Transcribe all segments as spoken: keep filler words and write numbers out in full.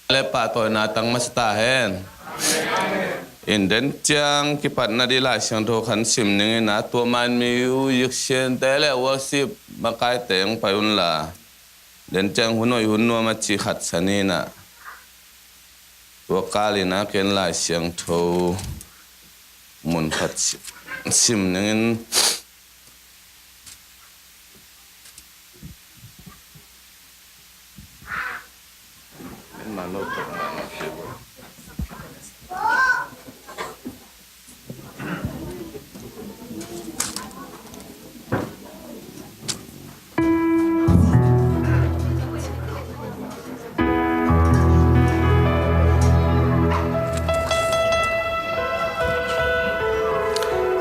le pahtawina tang masa ta hen. In den ciang kipatna ding Lai Siangtho khat sim ning in ah, tua man mi u yiksiante le worship makaite hong pai unla, den ciang hun hoih hun nuam a cih khat sa ni in ah, tua kal in ah ken Lai Siangtho mun khat si-, sim ning in.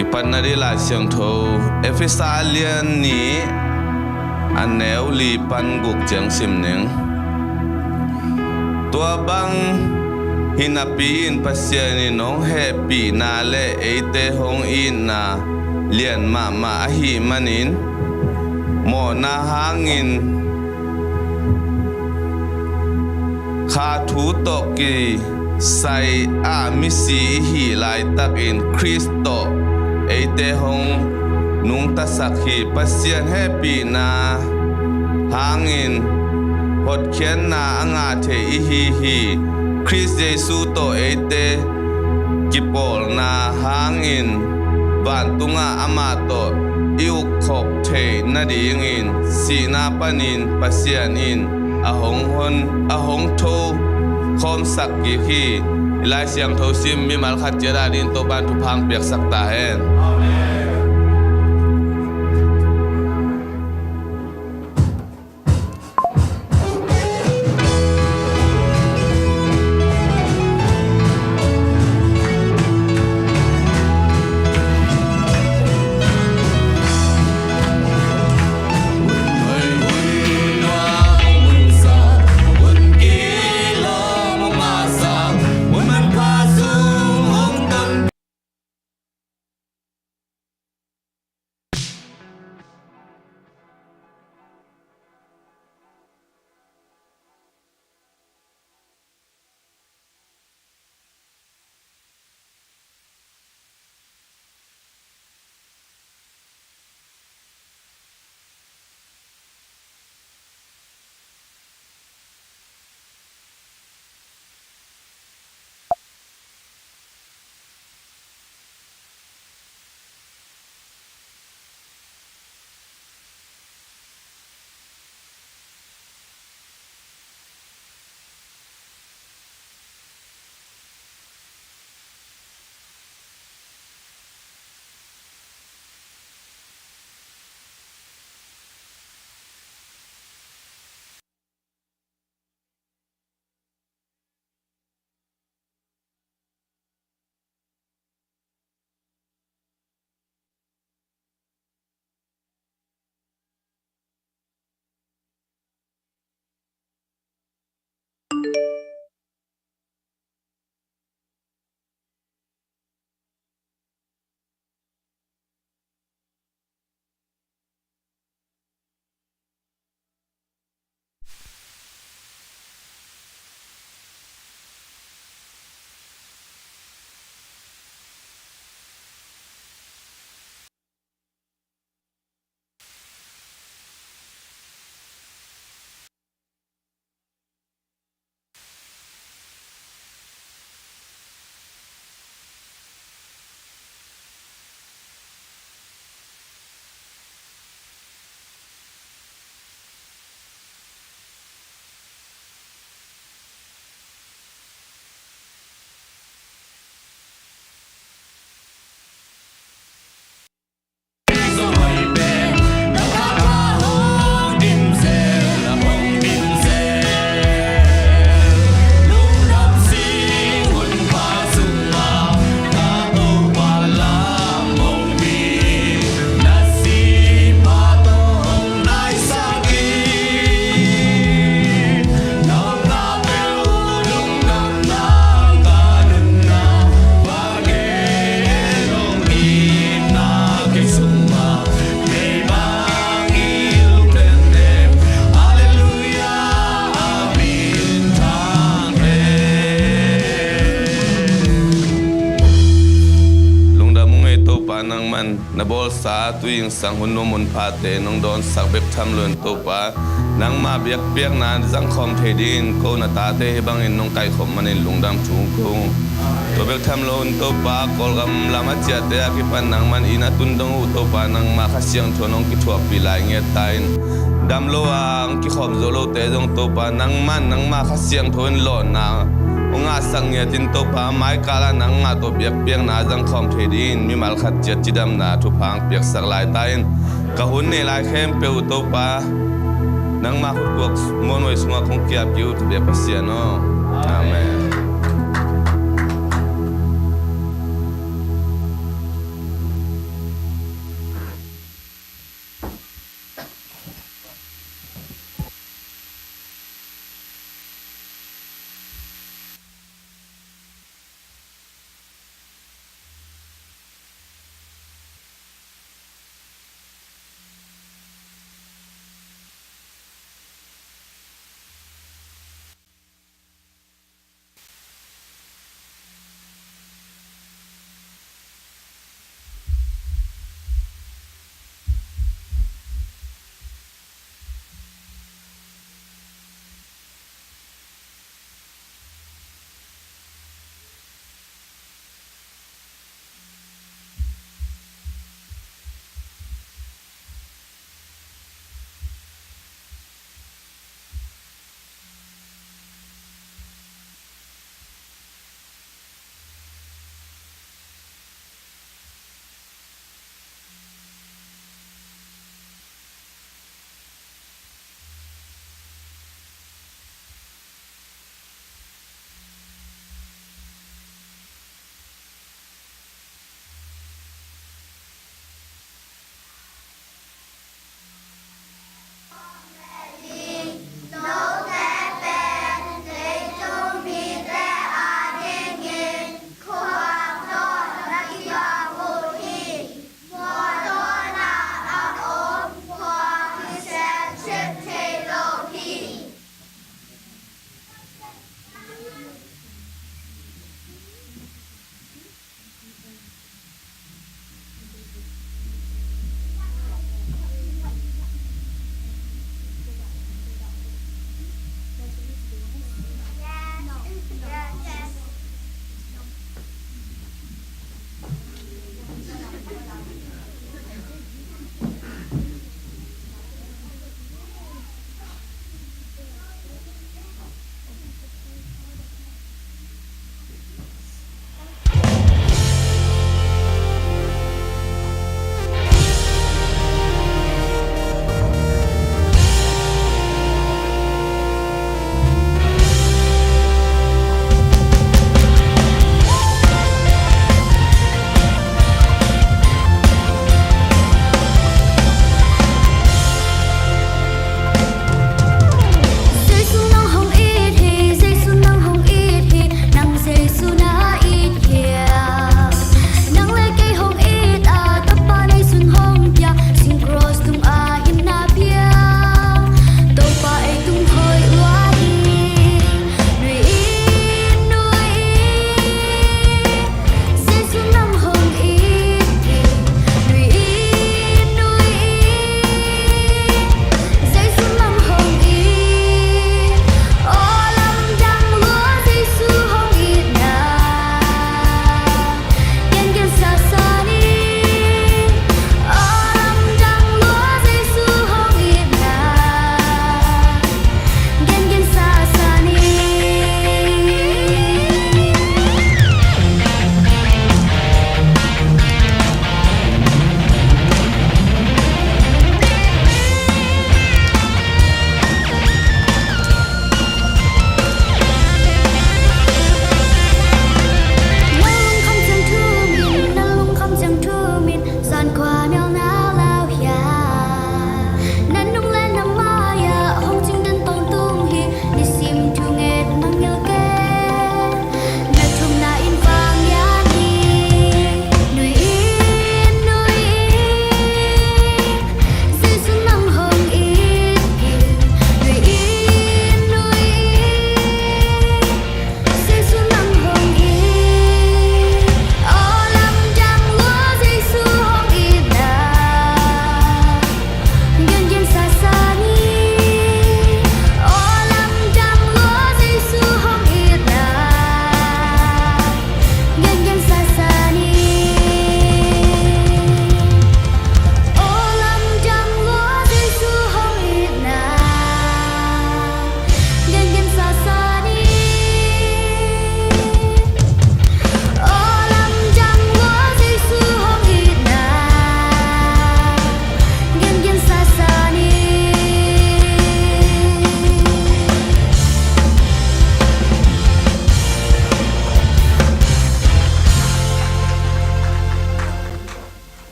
Kipatna ding Lai Siangtho, Efesa lian nih, a neu li pan guk ciang sim ning. Tua bang hi napi in Pasian in hong hehpihna le eite hong itna lian mahmah ahih manin, mawhna hangin kha thu tawh kisai a misi i hih laitakin Khrist tawh eite hong nungtasak hi. Pasian hehpihna hangin hotkhiatna a ngah thei i hi hi. Khrist Jesu tawh eite kipawlna hangin vantungah amah tawh i ukkhop theih nadingin sihna panin Pasian in a hong hon, a hong tho khawmsak kik hi. I Lai Siangtho sim mimal khat ciat a dingin Topa'n thupha hong piaksak ta hen. na bawlsa tuizingsang hun nuam hun phate nong dawnsak bek tham loin Topa, nangma biakpiakna zangkhawm thei dingin ko na tate hih bangin nong kaikhawm manin lungdam thu ko. Tua bek tham loin Topa, Kawlgam lam a ciahte a kipan nangman inn a tun dong uh Topa, nangma Kha Siangtho nong kithuahpih lai ngiat ta in, dam lo a hong kikhawm zo lote zong Topa, nangman nangma Kha Siangtho in lawnna hong ngahsak ngiatin Topa, maikal ah nangma tawh biakpiakna zangkhawm thei dingin mimal khat ciat cidamna thupha hong piaksak lai ta in, ka hun nei lai khempeuh uh Topa, nangma khutkuak muanhuai sungah kong kiap kik uh, tua biak Pasian aw. Amen.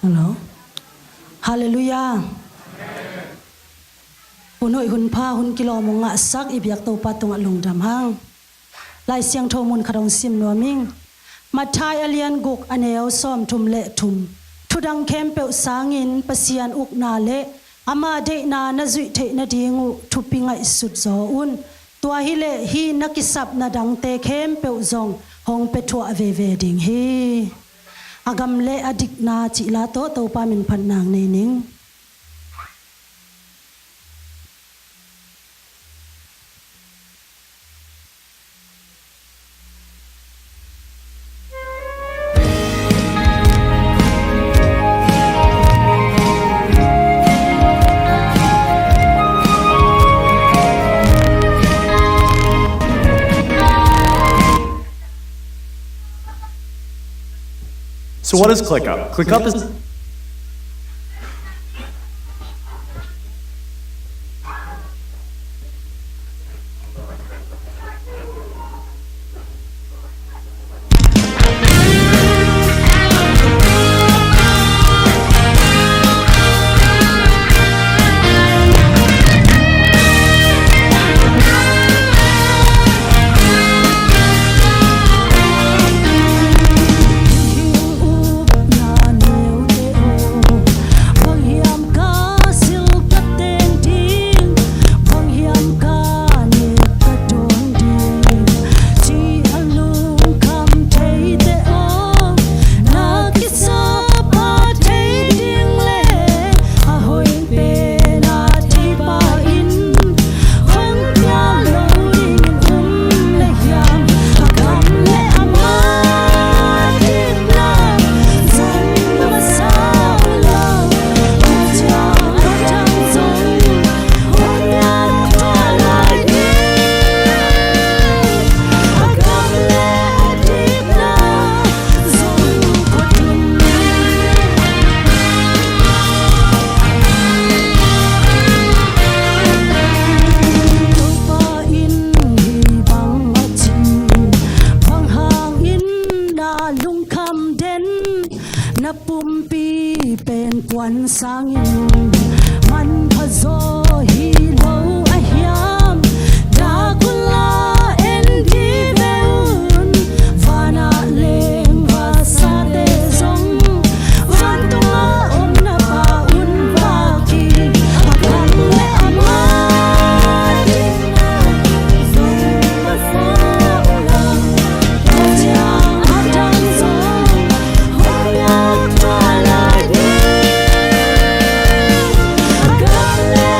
Hello. Halleluiah. Hun hoih hun pha hun kilawm hong ngahsak i biak Topa tungah lungdam hang. Lai Siangtho mun khat hong sim nuam ing. Matthai a lian guk a neu sawmthum le thum. Thudang khempeuh sangin Pasian ukna le ama deihna na zuih theih nading uh thupi ngaihsut zaw un. Tua hileh hih na kisapna dangte khempeuh zong hong pia thuah veve ding hi. A gam le a dikna cihla tawh Topa min phatna nei ning. So what is ClickUp? ClickUp is Topa in hih bang a ci, bang hangin na lungkham den, na pumpi pen kuan sangin manpha zaw hi lo a hiam? Dak un la en dih ve un, vanah leng vasate zong vantungah om na Pa un vak hi. A gam le a mah dikna zong masa uh la, tua ciang a dang zong hong piak tua lai ding. A gam le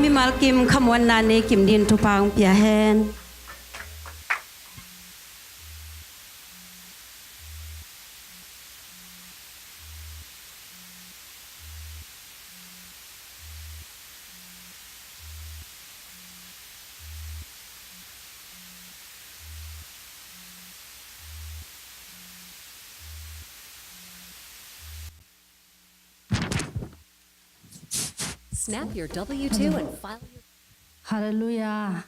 Mimal kim khamuanna nei kim din thupha hong pia hen. Snap your W two and file your Halleluiah.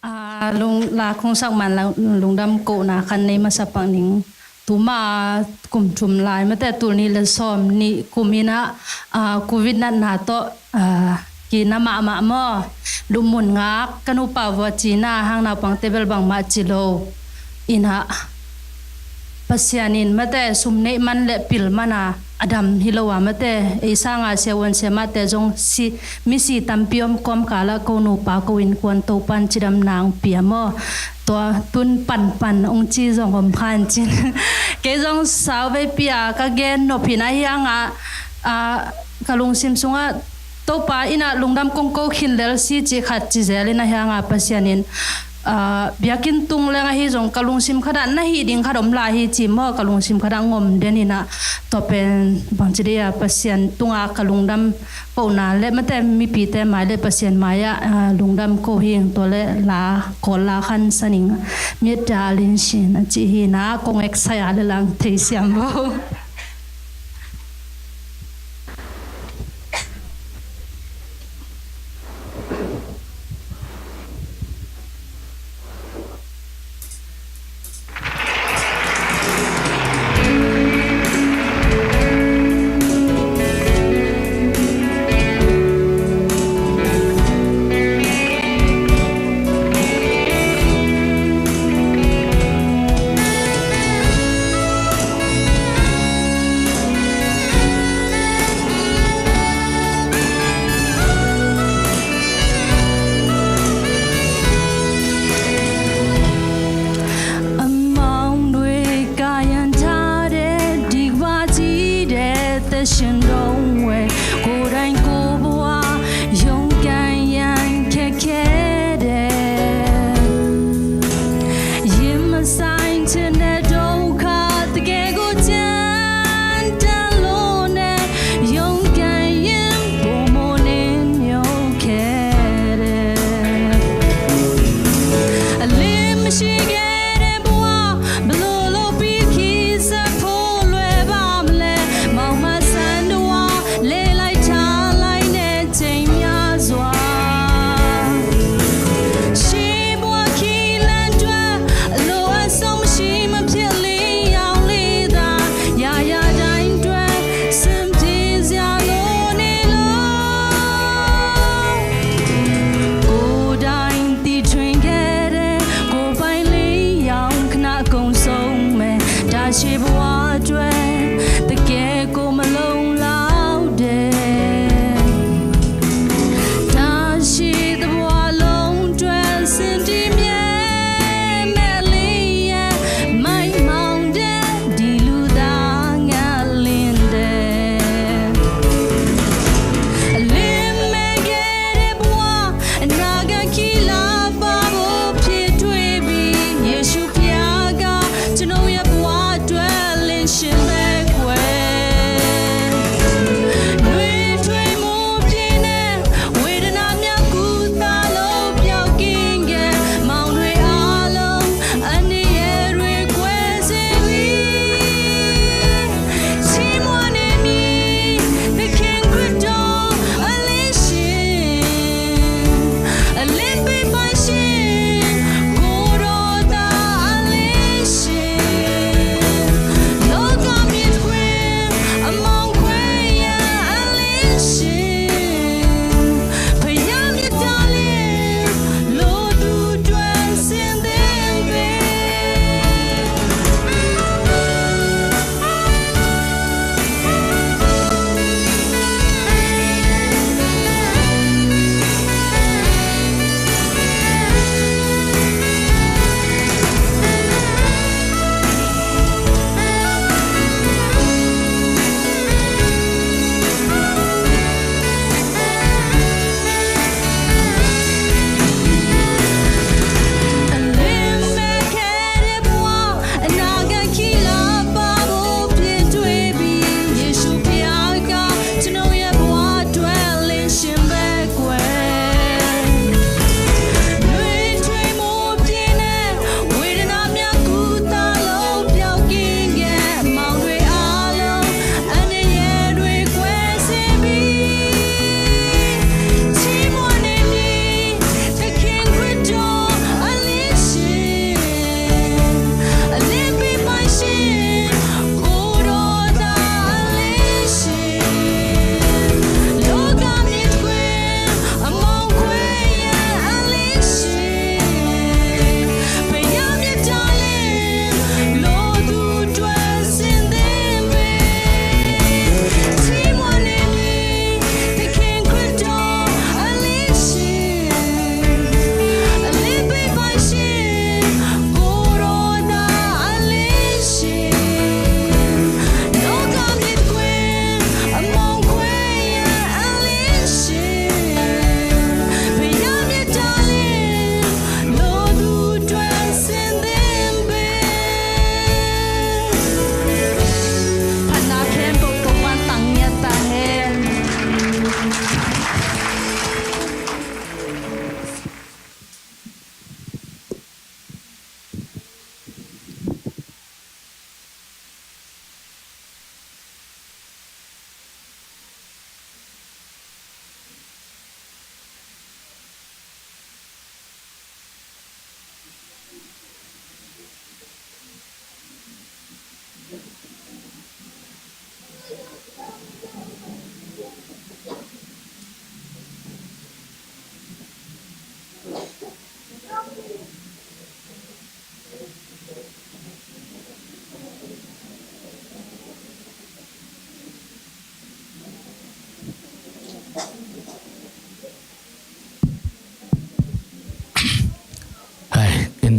A, lung, la kong sak man la, lungdam kohna khat nei masa pak ning. Tuma kum thum lai mate tul nih le sawm nih kum in ah, a, covid natna tawh, a, kina mahmah maw. Lupmun ngak ka nupa vua cina hang naupangte bel bangmah ci lo. In ah Pasian in mate sum neih man le pil man a a dam hi lo a mate, ei sanga siavuan siamahte zong si, misi tampi om kawmkal ah ko nupa ko innkuan Topan cidamna hong pia maw. Tua tun panpan hong ci zong om khan cin. Kei zong sau veipi a ka gen nop hi na hiang a, a, ka lungsim sungah Topa in ah lungdam kong ko khin lel si ci khat ci zel in a hiang a Pasian in, a, biakinn tung leng ahi zong ka lungsim khat ah na hih ding khat om lai hi ci maw, ka lungsim khat ah ngom den in ah, tua pen bangci dih a Pasian tunga ka lungdam kohna le mate mipite mai le Pasian mai ah, a, lungdam ko hing tua le la kawl la khan saning mit dalin sin a ci hi na kong eksai a le lang thei siam bo.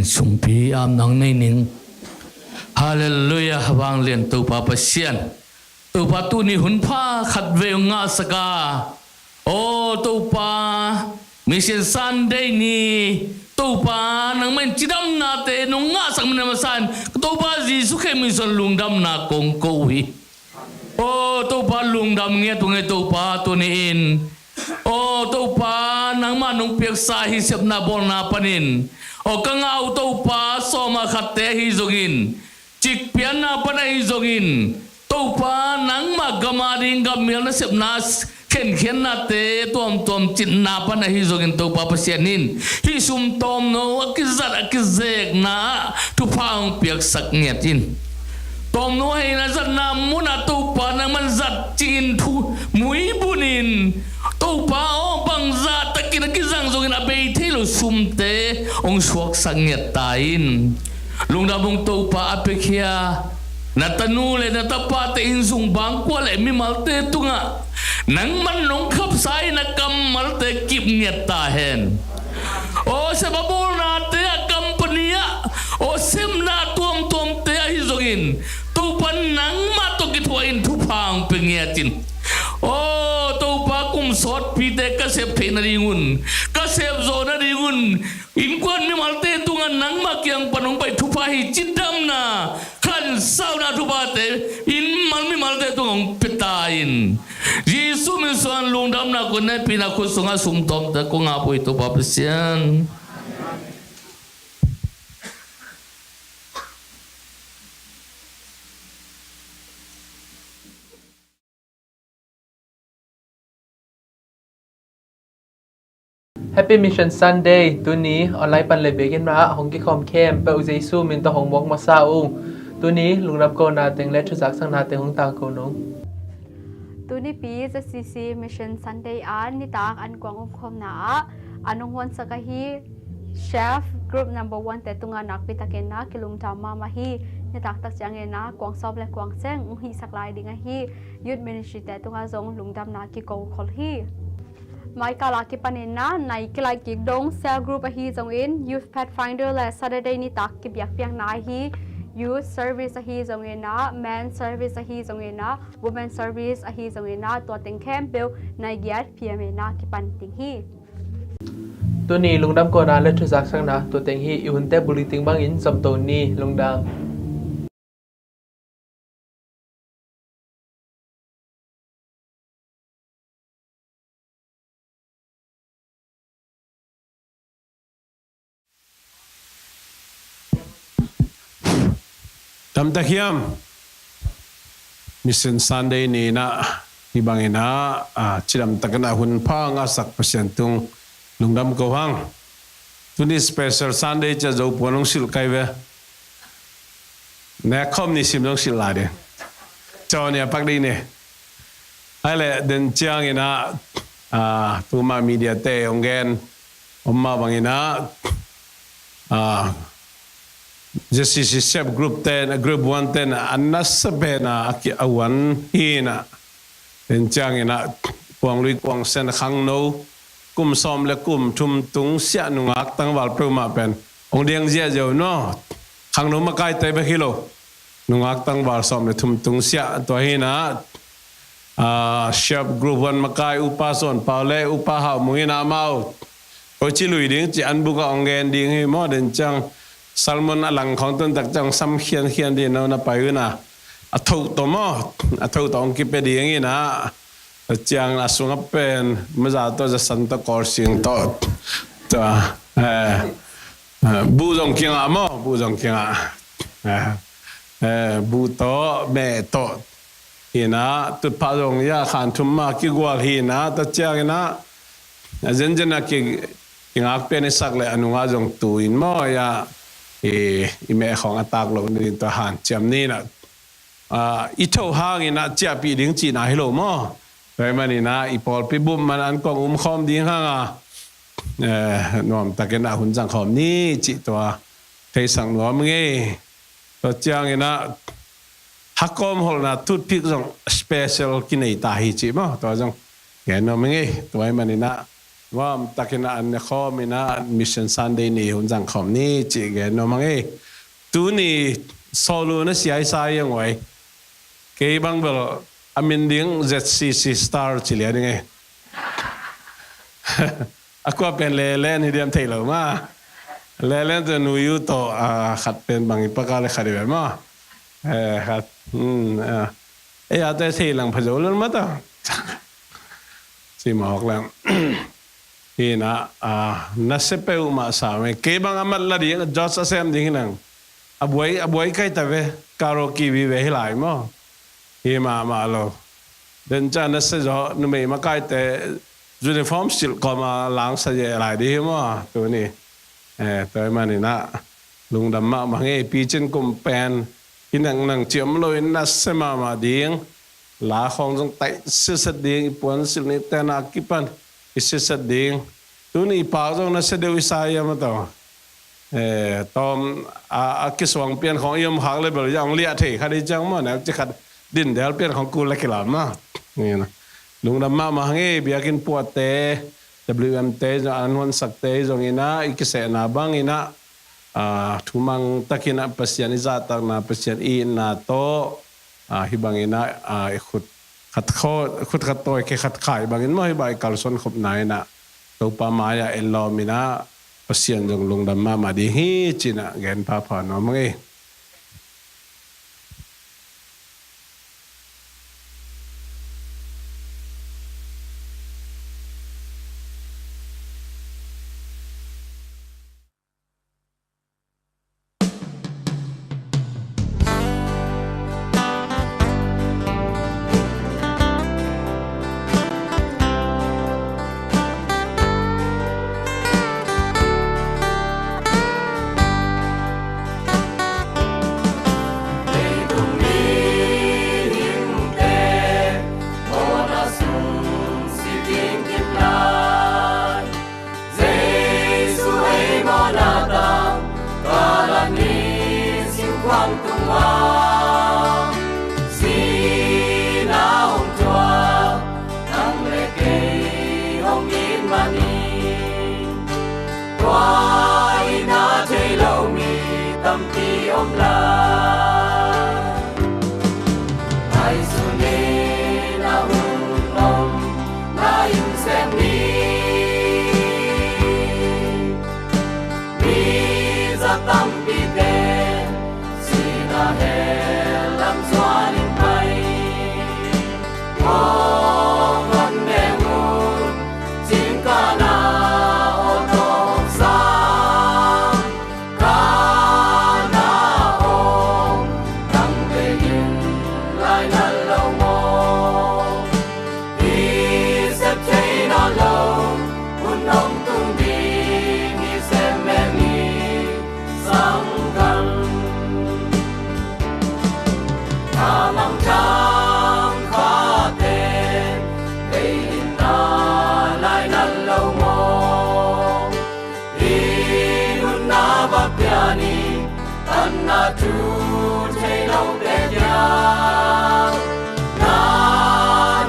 Sumpi ap nang nei ning. Halleluiah, vanglian Topa Pasian. Topa tuni hun pha khat vei hong ngahsak a. Aw Topa, Mission Sunday ni. Topa nangmah in cidamnate nong ngahsak man a masa in Topa Jesu Khrih min suang lungdamna kong ko uh hi. Aw Topa lungdam ngiat ung ei Topa tuni in. Aw Topa nangmah nong piaksa hi sepna bawlna panin. Aw ka ngah uh Topa sawm a khatte ahi zongin. Cikpianna pan ahi zongin. Topa nangmah gam a ding gam mial nasepna khenkhiatnate tuamtuam citna pan ahi zongin Topa Pasian in. Hih sum tawmno a kizat a kizekna ah thupha hong piaksak ngiat in. Tawmno hei na zatna munah Topa nangman zat cingin thu muibun in Topa aw bangzah takin a kizang zongin a bei thei lo sumte hong suaksak ngiat ta in. Lungdam ung Topa a piakhia na tanu le na tapate inn sung bangkua le mimalte tungah nangman nong khapsa in a kammalte kip ngiat ta hen. Aw sep a bawlnate ah company ah aw sepna tuamtuamte ahi zongin Topa nangmah tawh kithuah in thupha hong pia ngiat in. Aw Topa kum sawtpite ka sep theih nadingun ka sep zawh nadingun innkuan mimalte tungah nangmah kiang pan hong pai thupha hi cidamna khansauna thuphate innmal mimalte tungah hong pia ta in. Jesu min suang lungdamna kong neihpihna khut sungah sumtawmte kong ngah uh hi Topa Pasian. Happy Mission Sunday. Tuni online pan le biakinn mah hong kikhawm khempeuh Jesu min tawh hong muak masa ung. Tuni lungdam kona teng le thuzaksakna teng hong tangko nung. Tunipi Z C C Mission Sunday a nitak an kuang umkhawmna ah an hong huansak ahi Chef Group number one te tungah nakpi takin na kilungdam mahmah hi. Nitak tak ciangin na kuang sawm le kuang ceng hong hihsak lai ding ahi. Youth Ministry te tungah zong lungdamna kiko khol hi. Maikal a kipanin na nai kilaih kik dong cell group ahi zongin Youth Pathfinder le Saturday nitak kibiakpiakna ahi. Youth service ahi zongin na men service ahi zongin na women service ahi zongin na tua teng khempeuh nai giat P M A na kipan ding hi. Tuni lungdam kona le thuzaksakna tua teng hi. I hunte bulletin bangin zomto ni. Lungdam. Damtak hiam? Mission Sunday ni-in ah hih bangin ah, ah, cidamtakin ah hun pha ngahsak Pasian tung lungdam ko hang. Tuni special Sunday ciah Zo puan hong silh kai ve. Nek khawm ni sim zong silh lai ding. Caw ni a pak ding ni. Hai le den ciangin ah, ah, tuma media te hong gen om mah bangin ah, ah, Z C C Chef group ten, group one ten an nasa pen ah a ki a uan hi in ah. Den ciangin ah Puanglui Kuangsen khangno kum sawm le kum thum tung siah nungak tangval peuhmah pen hong diang ziahziah uh no. Khangno makaite bek hi lo. Nungak tangval sawm le thum tung siah tua hi in ah, ah, Chef Group one makai Upa Sawn Pau le Upa Hau Mung in ah amau koici lui ding ci an buk ah hong gen ding hi maw. Den ciang salmon a lang khawng tun tak ciang sam khiankhian ding no na pai un ah a thoh tawh maw, a thoh tawh hong kipia ding in ah. Tua ciang a sungah pen maza tawh zasan tawh kawlsing tawh tua, eh, eh, buh zong kingah maw, buh zong kingah, eh, eh, buh tawh meh tawh hi in ah tutphah zong ya khan thum mah kigual hi in ah. Tua ciangin ah a zenzen ah ki, kingak pian i sak le a nungah zong tu in maw ya i, i meh khawng a tak loh ni tua hanciam ni in ah. Ah, i thoh hangin ah ciahpih ding cihna hi lo maw? Tua ahih manin ah i pawlpi bup man an kong umkhawm ding hang a, eh, nuamtakin ah hun zangkhawm ni cih tua theisak nuam ngei. Tua ciangin ah hakawm holhna toothpick zong special kinei ta hi cih maw? Tua zong gen nuam ngei. Tua ahih manin ah Nuam takin ah an ne khawm in ah Mission Sunday ni hun zang khawm ni cih gen nuam hang e. Tuni Sawlu na sia i sa i ang uai. Kei bang bel a min ding Z C C Star ci lian ding e. A kua pen Lelen hi diam thei lo ma. Lelen tu Nu Yu tawh, a, khat pen bang i paka le khat i pen ma. Eh, khat. Hmm, a. Ei a te thei lang pha zo lel ma ta. Ci mawk lang. Hi na, a, na se peuhmah sa me. Kei bang a mat la ding, George a sem ding hi nang. A buai, a buai kai ta ve, karaoke vive hi lai maw. Hi mahmah lo. Den ca na se zaw, numei makaite uniform silh kawma langsa ye lai ding hi maw, tuni. Eh, tua hi manin ah, lungdam mahmah hang e, picin kum pen, hi nang nang ciam lo in na se mahmah ding, la khawng zong taih siaset ding, i puan silh ni tena kipan, i siaset ding. Tuni i pau zong na se deuh i sa ia ma tawh. Eh, tawm, a, a kisuang pian khawng i om khak le bel, i ong liah thei khat i ciang maw, neu ci khat din del pian khawng kul le kilam ma. Ni na. Lungdam mahmah hang e, biakinn puahte, W M te, zong an huansakte, zong in ah, i kisehna bang in ah, a, thumang takin ah, Pasian i zahtakna, Pasian i itna tawh, a, hi bangin ah, a, i khut khat khaw, khut khat tawi, khe khat khai bangin maw, hi bang i kalsuan khopna in ah, Topa mai-ah en lawm in ah, Pasian zong lungdam mahmah ding hi, ci-in ah gen phapha nuam hang e. Jesu ei mawhna tang, kalan ni sinkhuang tungah, sihna hong thuak, nang le kei hong it manin, tua itna thei lo mi tampi om lai. Ngaihsun in a hun om, na in sem ni. Mi za tampite, sihna hell lam zuan in pai. Kong hon neng un, cingkana aw tawh hong sang. Kana aw, nang vei in lai nal lo maw? I sep thei nawn lo, hun hong tung ding i sem meng i sanggam. A mangthang khate, vei in na lai nal lo maw? I nunna va pia ni, tanna thu thei lo te dia. Na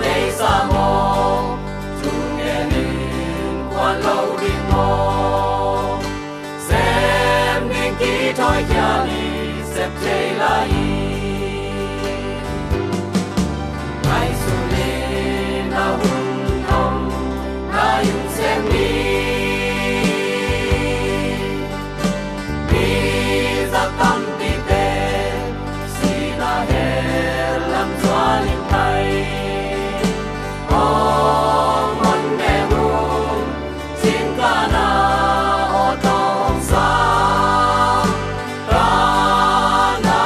nei sa maw, thu ngen in kuan lo ding maw? Sem ding kithawi khia ni, sep thei lai hi. Ngaihsun in a hun om, na in sem ni. Mi za tampite, sihna hell lam zuan in pai. Kong hon neng un, cingkana aw tawh hong sang. Kana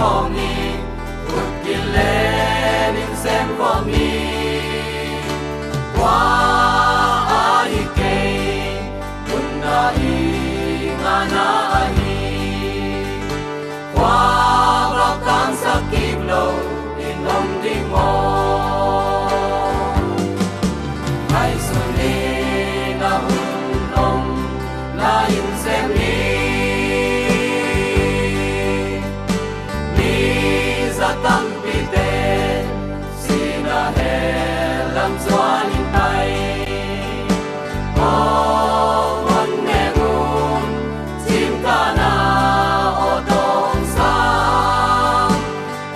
Khawm ni, ut kile nin sem khawm ni. Khua ahi kei, tunna i ngana ahi. Khua bak tangsak kik lo in om ding maw? Ngaihsun ni, na hun om lai-in sem ni. Mi za tampite sihna hell lam zuanin pai. Aw, hon meng un, cimkahna aw tawng sang.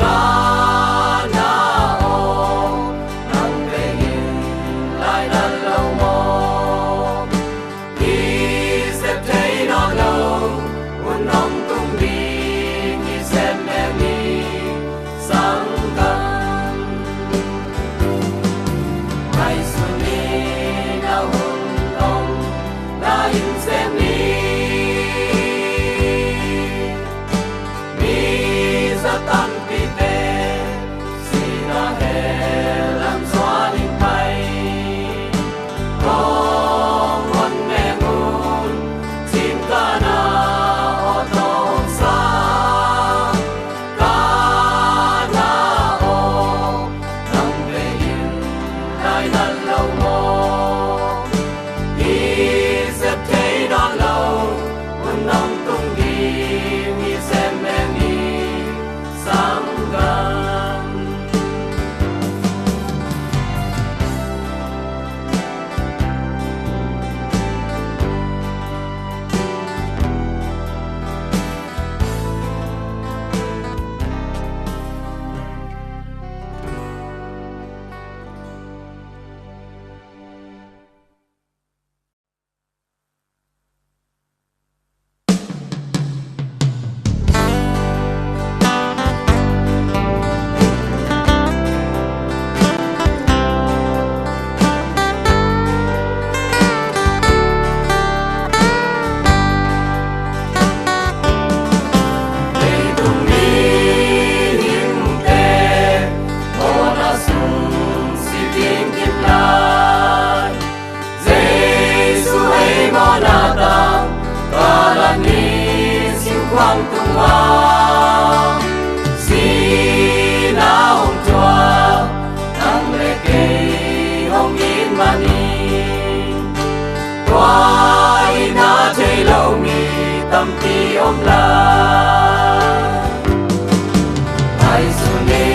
Kana aw, nang vei in lai lal lo maw? I sep thei nawn lo, hun hong tung ding i sem meng ni, sanggam. Ngaihsun ni, na hun om lai-in sem ni. Mi za tampite sihna hell lam zuanin pai. Kong hon meng un, cimkahna aw tawng sang. Kana aw, nang vei in lai lal lo maw? I sep thei nawn lo, hun hong tung ding i sem meng ni, sanggam. Leitung mihingte mawhna sung si ding kip lai. Jesu ei mawhna tang, Kalvari sinkhuam tungah sihna hong thuak, nang le kei hong it man hi. Tua itna thei lo mi tampi om lai. Ngaihsun ni,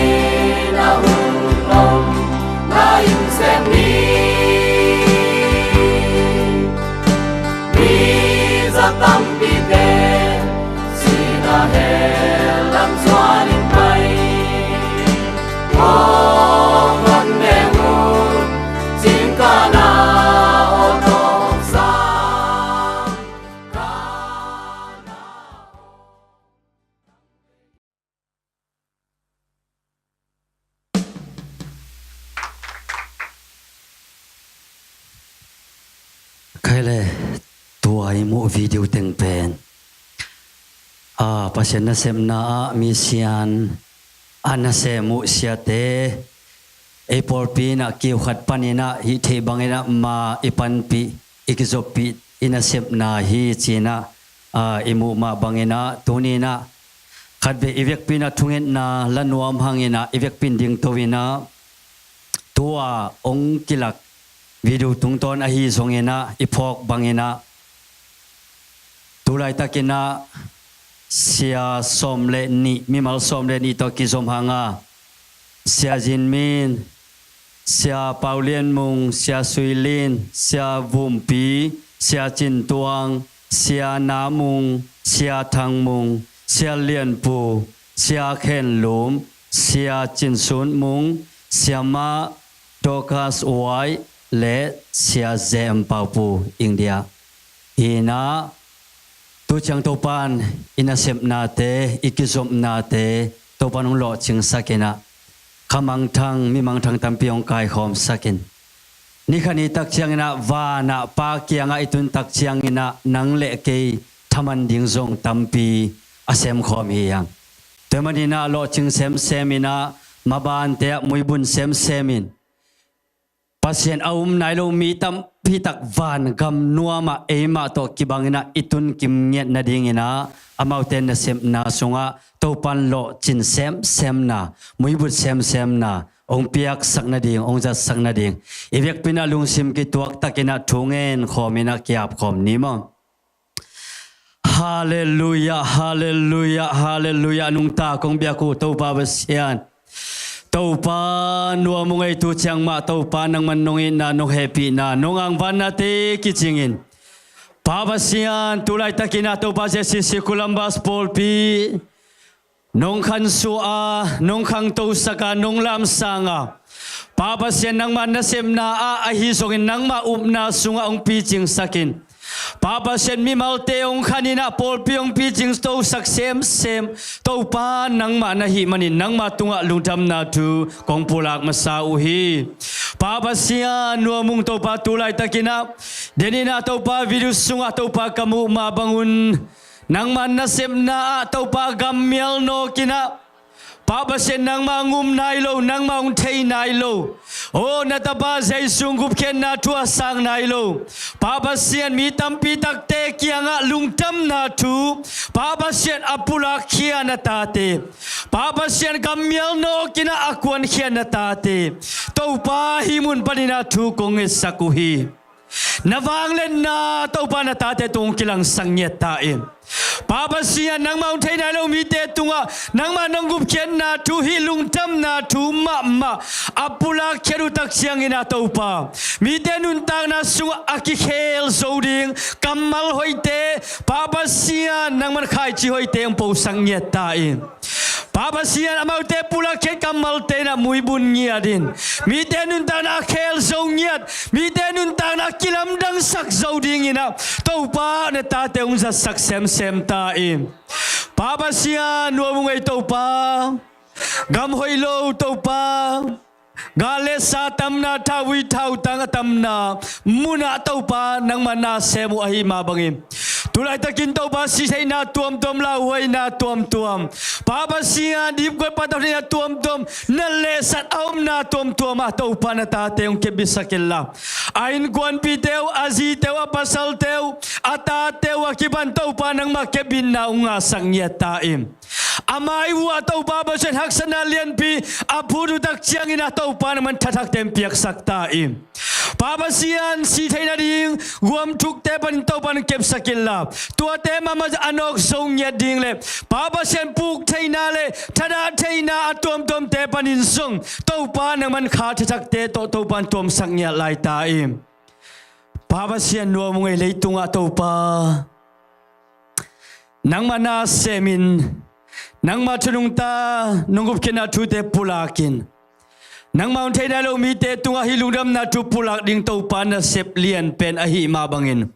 na hun om lai-in sem ni. Mi za tampite sihna hell lam zuanin pai. Kong hon meng un, cimkahna aw tawng sang. Khai le, tua i muh video teng pen, a, Pasian nasepna ah misian a nasem uh siate, ei pawlpi in ah kiu khat panin ah hih theih bangin ah ma i panpih, i kizoppih, i nasepna hi ci-in ah, a, i muh mah bangin ah tuni in ah khatvei i vekpi in ah thungetna la nuam hangin ah i vekpi in dingto in ah, tua hong kilak video tungtawn ahi zongin ah i phawk bangin ah, tu laitakin ah sia sawm le nih, mimal sawm le nih tawh kizom hang a, Sia Zin Min, Sia Pau Lian Mung, Sia Sui Lin, Sia Vum Pi, Sia Cin Tuang, Sia Na Mung, Sia Thang Mung, Sia Lian Pu, Sia Khen Lum, Sia Cin Sun Mung, Sia Ma Dorcas Uai le Sia Ze Em Pau Pu India. Hi-in ah, tu ciang Topa'n i nasepnate, i kizopnate Topa'n hong lawhcingsak in ah, kha mangthang, mi mangthang tampi hong kaikhawmsak in, ni khat ni tak ciangin ah van ah Pa kiangah i tun tak ciangin ah nang le kei thaman ding zong tampi a semkhawm hi hang. Tua manin ah lawhcing semsem in ah, mabante ah muibun semsem in, Pasian a um nai lo mi tampi tak van gam nuam ah eimah tawh kibang in ah i tun kim ngiat nading in ah, amaute nasepna sungah Topa'n lawhcin semsemna, muibut semsemna hong piaksak nading, hong zatsak nading i vekpi in ah lungsim kituak tak in ah thu ngen khawm in ah ki-ap khawm ni maw. Halleluiah, halleluiah, halleluiah. Nungta kong biak uh Topa Pasian, Topa nuam ung ei, tu ciang mah Topa nangman nong itna, nong hehpihna, nong angvannate kicingin, Pa Pasian, tu laitakin ah Topa Z C C Columbus pawlpi nong khansuah a, nong khangtosak a, nong lamsang a, Pa Pasian, nangma nasepna ah ahi zongin nangma upna sungah hong picingsak in, Pa Pasian, mimalte hong khan in ah pawlpi hong picingtosak semsem Topa nangmah na hih manin nangma tungah lungdamna thu kong pulak masa uh hi. Pa Pasian nuam ung Topa, tu laitakin ah den in ah Topa video sungah Topa ka muh mah bangun, nangma nasepna ah Topa gam mial nawk in ah, Pa Pasian, nangma hong um nai lo, nangma hong thei nai lo, aw na tapa Jesu gupkhiatna thu a sang nai lo, Pa Pasian, mi tampi takte kiangah lungdamna thu, Pa Pasian, a pulakkhia na tate, Pa Pasian, gam mial nawk in ah a kuankhia na tate, Topa hih mun panin ah thu kong ngetsak uh hi. Na vangliatna Topa na tate tung kilangsak ngiat ta in. Pa Pasian, nangma hong thei nai lo mite tungah nangma nong gupkhiatna thu, hih lungdamna thu mahmah a pulakkhiat uh tak ciangin ah Topa, mite nuntakna sungah a kikhel zo ding kammal hoihte, Pa Pasian, nangman khaici hoihte hong posak ngiat ta in. Pa Pasian, amaute pulakkhiat kammalte in ah muibun ngiat in, mite nuntakna a khel zo ngiat, mite nuntakna a kilamdangsak zo dingin ah Topa na tate hong zatsak semsem ta in. Pa Pasian nuam ung ei Topa, gam hoih lo Topa, gal le sa tamna, thauvui thautang a tamna munah Topa nangma na sem uh ahih mah bangin, tu laitakin Topa sitheihna tuamtuam, lauhuaina tuamtuam, Pa Pasian, dipkuat patauhna tuamtuam, na lehsat a omna tuamtuam ah Topa na tate hong kepbitsak inla, a innkuanpihte uh, a zite uh, a pasalte uh, a tate uh a kipan Topa nangma kepbitna hong ngahsak ngiat ta in. A mai uh ah Topa Pasian, haksatna lianpi a phut uh tak ciangin ah Topa nangman thathakte in piaksak ta in. Pa Pasian, si theih nading guam thukte panin Topa nang kepsak inla, tuate mahmah a nawk zo ngiat ding le Pa Pasian, puk theihna le thadah theihna a tuamtuamte panin zong Topa nangman kha thathakte tawh Topa in tuamsak ngiat lai ta in. Pa Pasian nuam ung ei, leitungah Topa nangma na semin, nangma thu nungta, nong gupkhiatna thute pulakin, nangma hong thei nai lo mite tungah hih lungdamna thu pulak ding Topa nasep lian pen ahih mah bangin,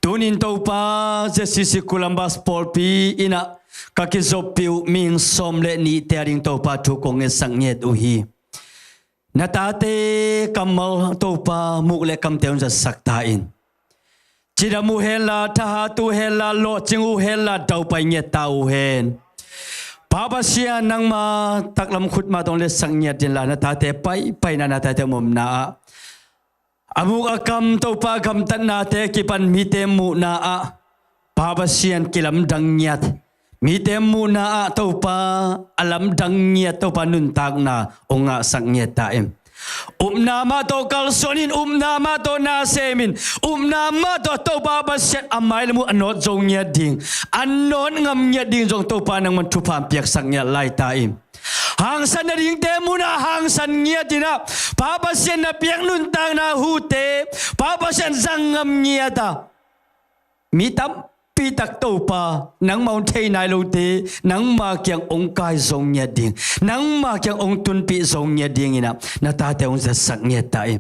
tunin Topa Z C C Columbus pawlpi in ah ka kizoppih uh mihing sawm le nihte a ding Topa thu kong ngetsak ngiat uh hi. Na tate kammal Topa muk le kamte hong zatsak ta in. Cidam uh henla, thahat uh henla, lawhcing uh henla, daupai ngiat ta uh hen. Pa Pasian, nangma taklam khutma tawh hong letsak ngiat inla, na tate paipaina, na tate omna ah, a muk a kam Topa gamtatnate kipan mite muhna ah Pa Pasian kilamdang ngiat, mite muhna ah Topa a lamdang ngiat Topa nuntakna hong ngahsak ngiat ta in. Upna mah tawh kalsuan in, upna mah tawh na semin, upna mah tawh Topa Pasian a mailam uh a nawt zo ngiat ding, a nawt ngam ngiat ding zong Topa nangman thupha piaksak ngiat lai ta in. Hangsan nadingte munah hangsan ngiat in ah, Pa Pasian na piak nuntakna hute Pa Pasian zang ngam ngiat a, mi tampi tak Topa nangmah hong thei nai lote nangma kiang hong kai zo ngiat ding, nangma kiang hong tunpih zo ngiat dingin ah na tate hong zatsak ngiat ta in.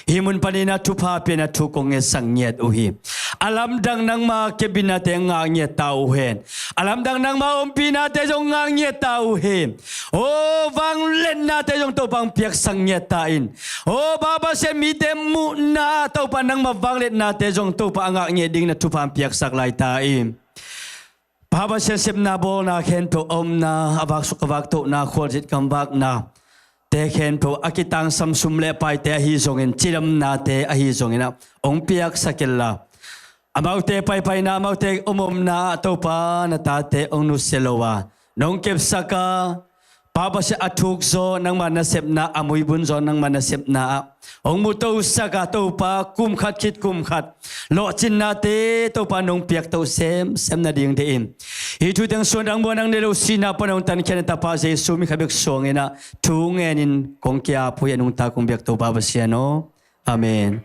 Hih mun panin ah thupha piakna thu kong ngetsak ngiat uh hi. A lamdang nangma kepbitnate ngah ngiat ta uh hen. A lamdang nangma ompihnate zong ngah ngiat ta uh hen. Aw, vangliatnate zong Topa hong piaksak ngiat ta in. Aw, Pa Pasian, mite muhna ah Topa nangma vangliatnate zong Topa a ngah ngiat dingin ah thupha hong piaksak lai ta in. Pa Pasian sepna bawlna khempeuh, a omna, a vaksuk a vaktohna, khualzin gamvakna te khempeuh, a kitangsam sum le paite ahi zongin, cidamnate ahi zongin ah hong piaksak inla, amaute paipaina, amaute omomna ah Topa na tate hong nusia lo a, nong kepsak a, Pa Pasian a thukzaw nangma nasepna, a muibunzaw nangma nasepna ah hong mutosak a, Topa, kum khat khit kum khat lawhcinnate Topa nong piakto semsem nading deih in, hih thu teng suandang muan nang nei lo sihna pan hong tankhia na Tapa Jesu min khat bek suangin ah thu ngenin kong kiap uh hi a, nungta kong biak Topa Pasian aw. Amen.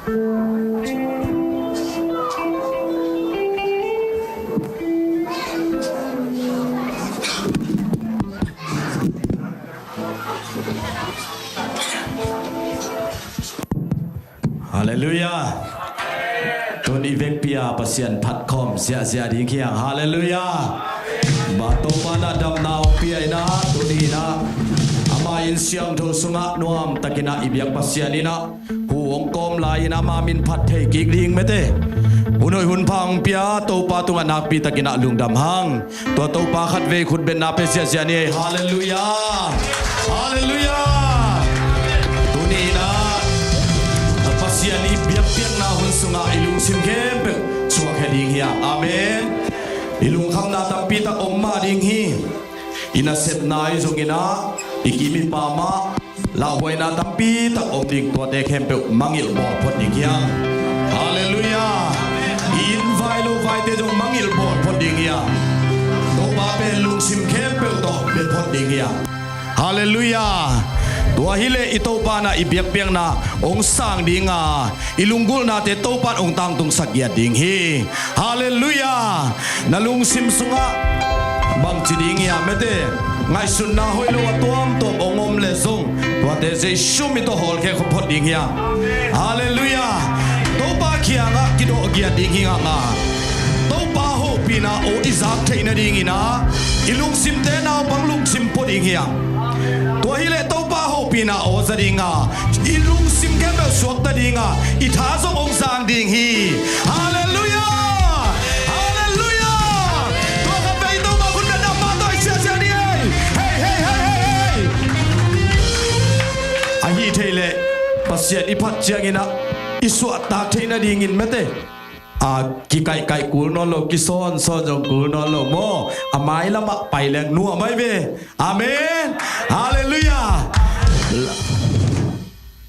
Halleluiah. Tun i vekpi-a Pasian phat khawm ziahziah ding hi hang. Halleluiah. Mah Topa in ah damna hong pia in ah, tuni in ah ama inn siangtho sungah nuamtakin ah i biak Pasian in ah hu hong kawm lai-in ah ama min phat thei kik ding mete. Hun hoih hun pha hong pia Topa tungah nakpitakin ah lungdam hang. Tua Topa khatvei khutbetna pia ziahziah ni ei. Halleluiah. Halleluiah. Tuni in ah Pasian i biakpiakna hun sungah i lungsim khempeuh suahkhia ding hi hang. Amen. I lungkhamna tampitak om mah ding hi. I nasepna ahi zongin ah i kim i pam ah lauhuaina tampitak om ding, tuate khempeuh mangngilh bawl phot ding hi hang. Halleluiah. I inn vai lo vaite zong mangngilh bawl phot ding hi hang. Topa pen lungsim khempeuh tawh bia phot ding hi hang. Halleluiah. Tua hileh i Topa in ah i biakpiakna hong sang ding a, i lunggulhnate Topa in hong tangtungsak giat ding hi. Halleluiah. Na lungsim sungah bangci ding hiam mete? Ngaihsutna hoih lo a tuamtuam hong om leh zong tuate Jesu min tawh hawlkhia khop phot ding hiam? Halleluiah. Topa kiangah kidawh giat ding hi ngaknga. Topa hopihna aw i zak theih nadingin ah i lungsimte naupang lungsim pua ding hiam? Tua hileh Topa hopihna aw za ding a, i lungsim khempeuh suakta ding a, i tha zong hong zang ding hi. Halleluiah. Halleluiah. Tua khatvei Topa khut bia damna tawh i siasia ding ei. Hei, hei, hei, hei, hei. Ahi thei leh Pasian i phat ciangin ah i suahtak theih nadingin mete, a, kikaihkaih kul nawn lo, kisawnsawn zong kul nawn lo maw? A mailamah pai leng nuam ahi ve. Amen. Halleluiah.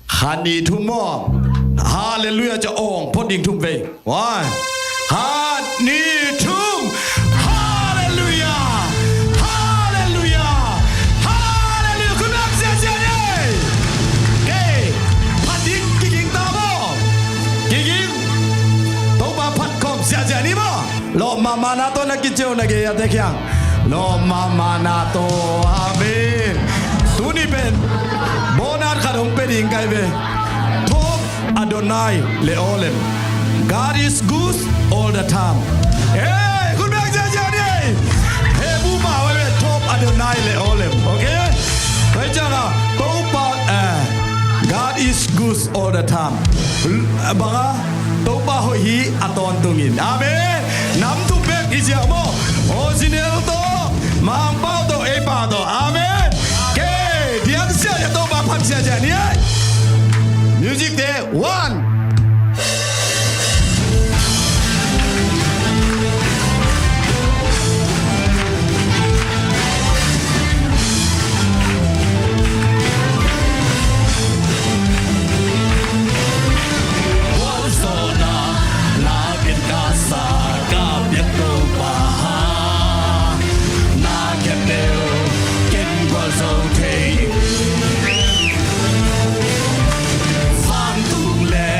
Khat nih thum maw? Halleluiah ci-a awng phot ding thum vei. One. Khat nih thum. Halleluiah. Halleluiah. Halleluiah. Khut beng ziahziah ni. Kei phat ding kiging ta maw? Kiging. Topa phat khawm ziahziah ni maw? Lawp mahmahna tawh na kici uh na gei a tek hiang. Lawp mahmahna tawh. Amen. Tuni pen bonus khat hong pia ding ka hi ve. Tawp Adonai le awlem. God is good all the time. Hey, khut beng ziahziah ni. Hei, bu ma wai ve, tawp Adonai le awlem. Okay? Tua ciangin Topa, eh, God is good all the time. Bang a, Topa hoih hi a tawntungin. Amen. Nam thum bek hi ziau maw? Original tawh, Mangpau tawh, ei pa tawh. Amen. Kei diang ziahziah, Topa phat ziahziah ni ei. Music te, one. Gualzawhna na ken ka sa, ka biak Topa, na khempeuh ken gualzo thei. Vantung le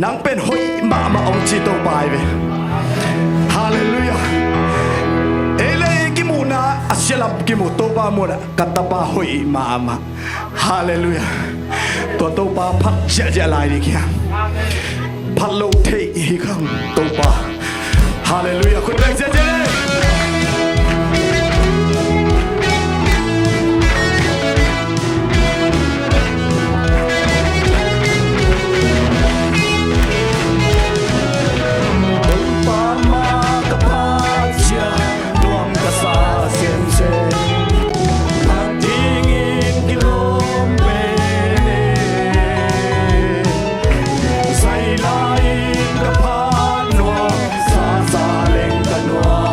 Nang pen hoih mahmah hong ci Topa hi ve. Halleluiah. Ei le ei kimuhna a sialam kimu Topa muhna ka tapa hoih mahmah. Halleluiah. Tua Topa phat ziahziah lai ding hiam? Phat lo thei hi khang Topa. Halleluiah. Khut beng ziahziah le. Topa ma ka phat ziah nuam ka sa semsem. Phat dingin kilawm pen e. Sai lai-in ka phat nuam, sa sa leng ka nuam.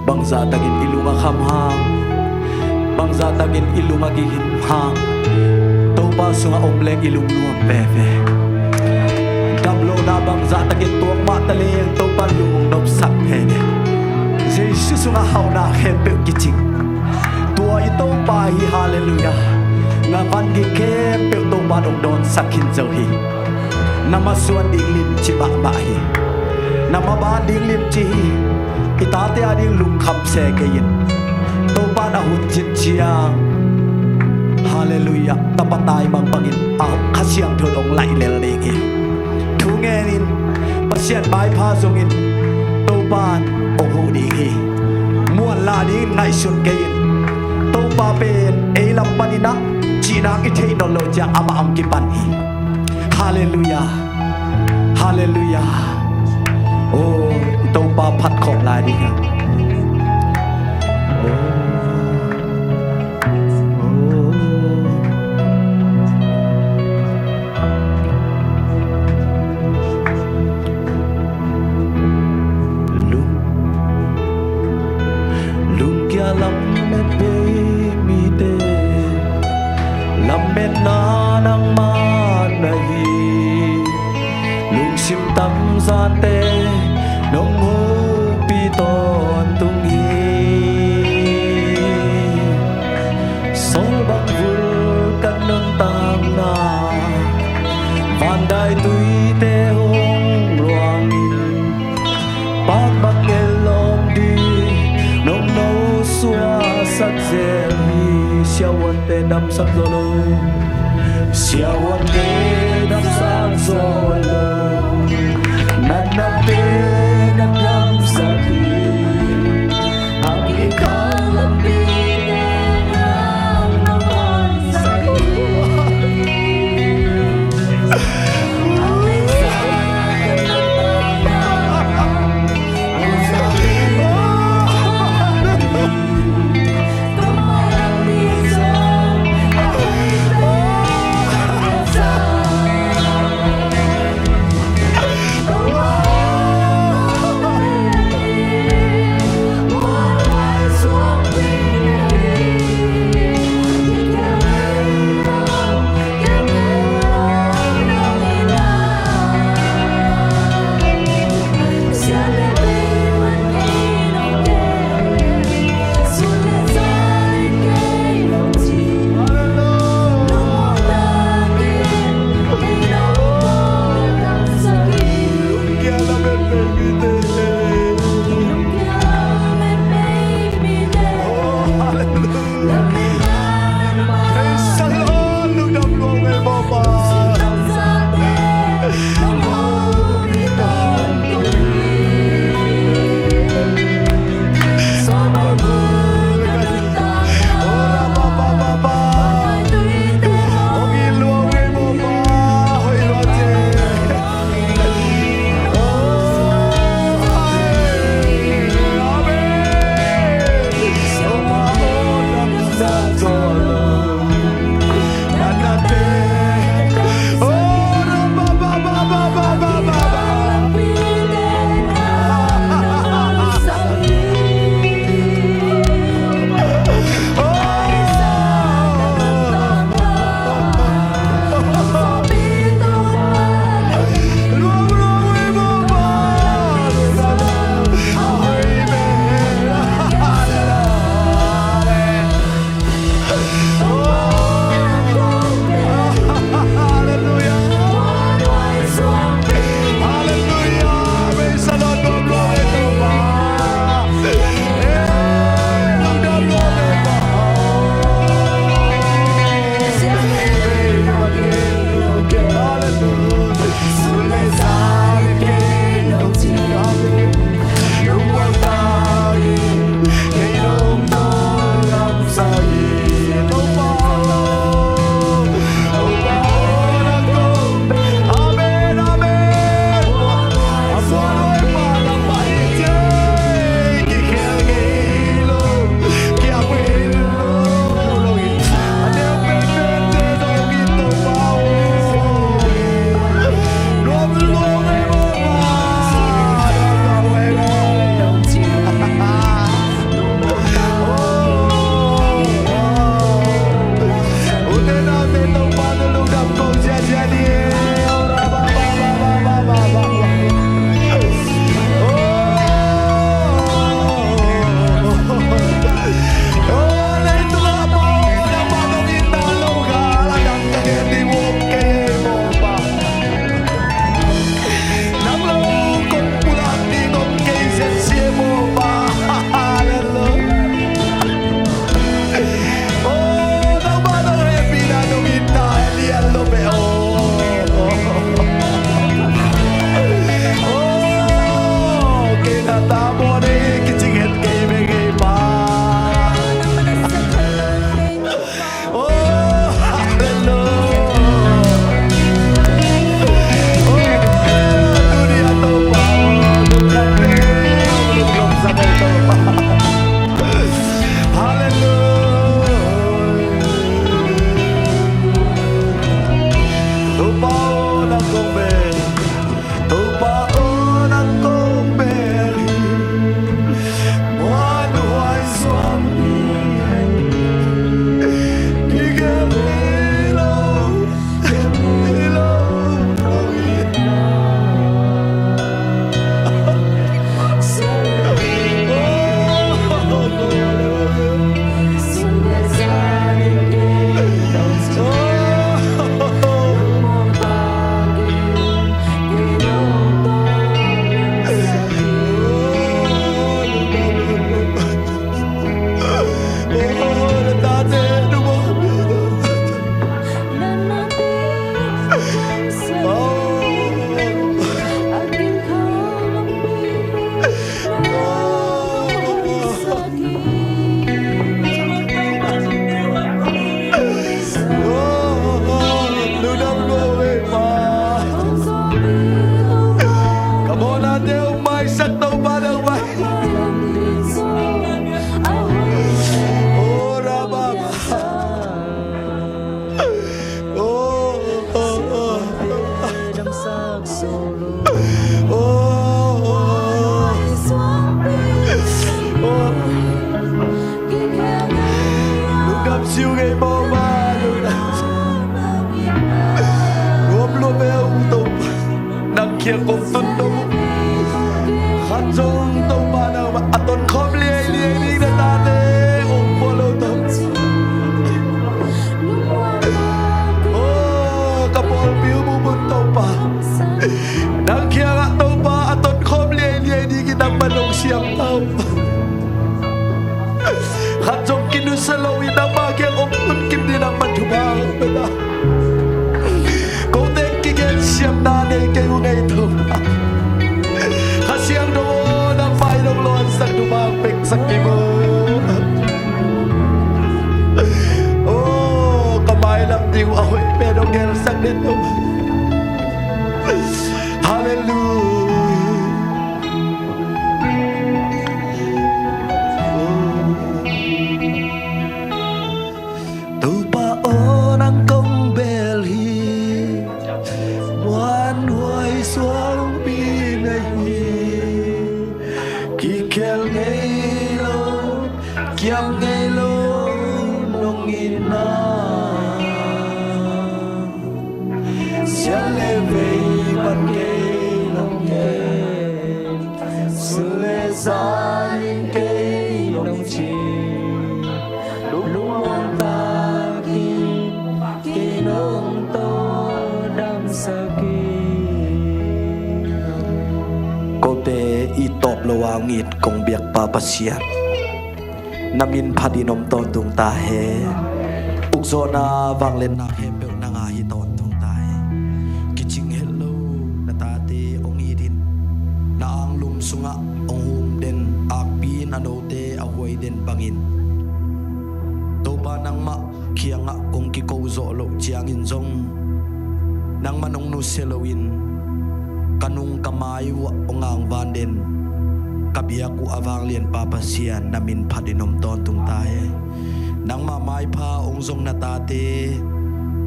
Bangzah takin i lung a kham hang, bangzah takin i lung a kihim hang, Topa sungah om leng i lung nuam veve. Damlohna bangzah takin tuak mah ta leng Topa lung nopsak veve. Jesu sungah hauhna khempeuh kicing. Tua i Topa hi, halleluiah. Na van gik khempeuh Topa in hong dawnsak khin zo hi. Na masuan ding limci mahmah hi. Na maban ding limci hi. I tate a ding lungkham se kei in. Topa in a hun cin ciang, halleluiah, tapa taimang bangin a Kha Siangtho in hong laih lel ding hi. Thu ngenin Pasian maipha zongin Topa in hong huh ding hi. Muanlah dingin ngaihsun kei in. Topa pen ei lam panin ah cihna i theih nawn loh ciang amah hong kipan hi. Halleluiah. Halleluiah. Oh, Topa phat khawm lai ding a. Oh, oh. Lung, lungkia lamet bei mite, lametna nangmah na hi. Lungsim tamzante nong hopih tawntung hi. Sawl bang vulkan nuntakna, vandai tuite hong luangin, pakbak el lawm ding nong nosuahsak zel hi. Siavuante damsak zaw lo, siavuante damsak zaw lo, natnate na damsak hi. Khat zong kinusia lo in nangmah kiang om tun kim ding nangman thupha hong pia ta. Kote kigen siamna nei kei uh ngei Topa. Kha Siangtho aw, nangmah in hong lawnsak thupha hong peksak kim aw. Oh, ka mailam ding uh a hoih pen hong gelsak den Topa. Halleluia. Topa aw, nang kong bel hi, muanhuai suangpi na hi. Kikhel ngei lo, kiam ngei lo nong itna. Sial le vei pan kei nong kei, sul le sa in kei nong ci. Lungmuang takin kei nong tawldamsak hi. Kote i tawp lo a hong it kong biakpa Pasian, na min phat in om tawntung ta hen. Ukzawhna vangliatna khempeuh nang a hi tawntung ta hen. Kicing het lo na tate hong it in, na anglum sungah hong hum den, akpi in a note a huai den bangin, Topa nangmah kiangah kong kiko zawh loh ciangin zong nangman hong nusia loin ka nung ka mai uh ah hong angvan den ka biak uh a vanglianpa Pasian, na min phat in om tawntung ta hen. Nangmah maipha hong zong na tate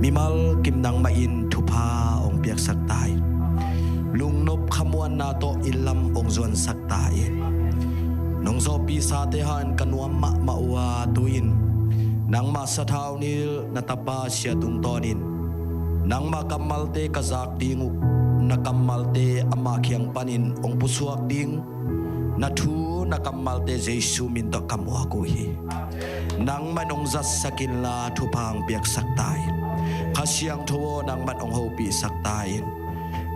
mimal kim nangmah in thupha hong piaksak ta in. Lungnop khamuanna tawh inn lam hong zuansak ta in. Nong zawhpih sate hangin ka nuam mahmah uh a, tu-in nangmah sathau nilh na tapa Sia Tung Tawn in nangmah kammalte ka zak ding uh, na kammalte ama kiang panin hong pusuak ding, na thu na kammalte Jesu min tawh ka muak uh hi. Nangmah in hong zatsak inla thupha hong piaksak ta in. Kha Siangtho aw, nangmah in hong hopihsak ta in.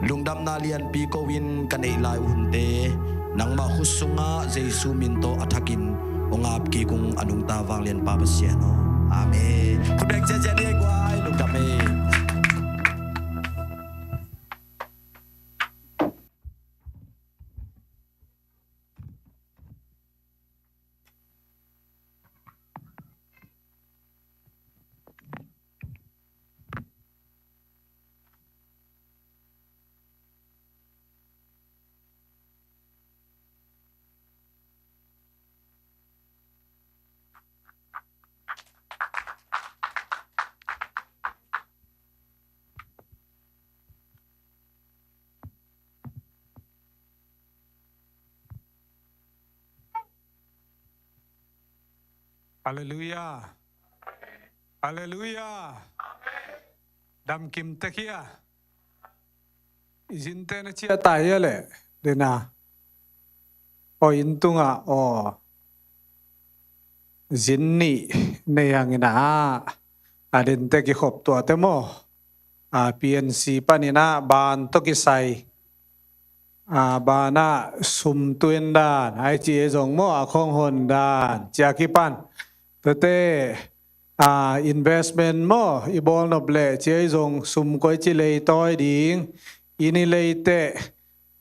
Lungdamna lianpi ko-in ka neih lai uh hunte nangmah khut sungah Jesu min tawh a thakin hong ap kik ung, a nungta vanglianpa Pasian aw. Amen. Khut beng ciatciat ni ei guai, lungdam ei. Halleluia. Halleluia. Damkim tek hia? I zinte na ciah ta hia leh? Dena. Aw, inn tungah, aw. Zin nih nei hangin ah, a dente kikhop tuate maw. A, P N C panin ah ban tawh kisai. A, banah sum tuin dan, ai ci ei zong maw, a khong hon dan, cia kipan. Tuate, a, investment maw, i bawl nop leh ci ei zong sum koi ci lei tawi ding, i ni leiteh,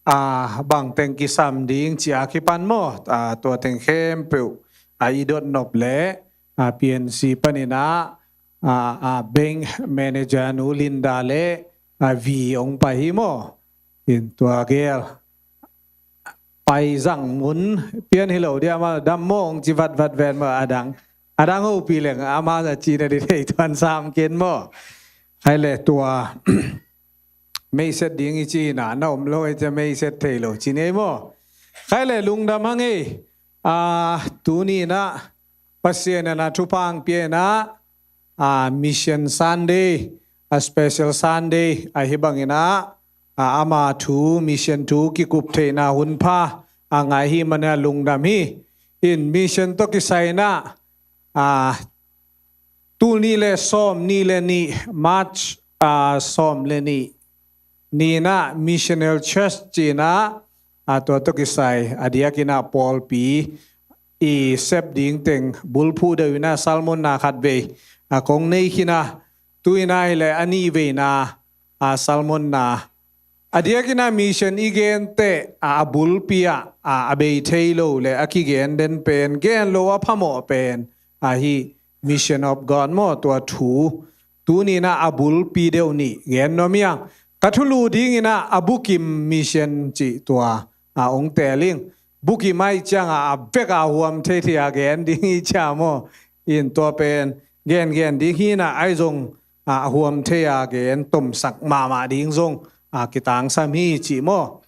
a, bang teng kisam ding, cia kipan maw, a, tua teng khempeuh, a, i dot nop leh, a, P N C panin ah, a, a, bank manager nu Linda leh, a, Vi ong pai hi maw. In tua gel pai zang mun pian hi lo dia ma, dam mawng ci vatvat ven maw, a dang. A dang hopi leng ama za ci na di thei tuan sam ken maw. Hai le tua meiset ding i ci na, na om lo ei cia meiset thei lo ci nei maw. Hai le lungdam hang ei. A, tuni na Pasian na thupha ang pia na, a, Mission Sunday, a special Sunday, a hi bangin ah, a, ama thu, mission thu kikup theihna hun pha a ngai hi mana lungdam hi. In mission tawh kisai na, a, tul nih le sawm nih le nih, March, a, sawm le nih, ni na Missional Church ci na, a, tua tawh kisai, a diakin ah pawlpi, i sep ding teng bulphuh deuh in ah sermon na khat vei a kong nei khin a, tu in ah hileh a nih veina a sermon na. A diakin ah mission i gen teh a, a bulpi ah a, a bei thei lo le a kigen den pen, gen lo a phamawh pen ahi Mission of God maw, tua thu. Tuni in ah a bulpi deuh nih gen nuam hi ing. Ka thulu dingin ah a bukim mission cih tua a hong teel ing. Bukim ahih ciangin a vek a huam thei thei a gen ding hi cia maw. In tua pen gen gen ding hi in ah, ahi zong a huam thei a gen tomsak mahmah ding zong a kitangsam hi cih maw.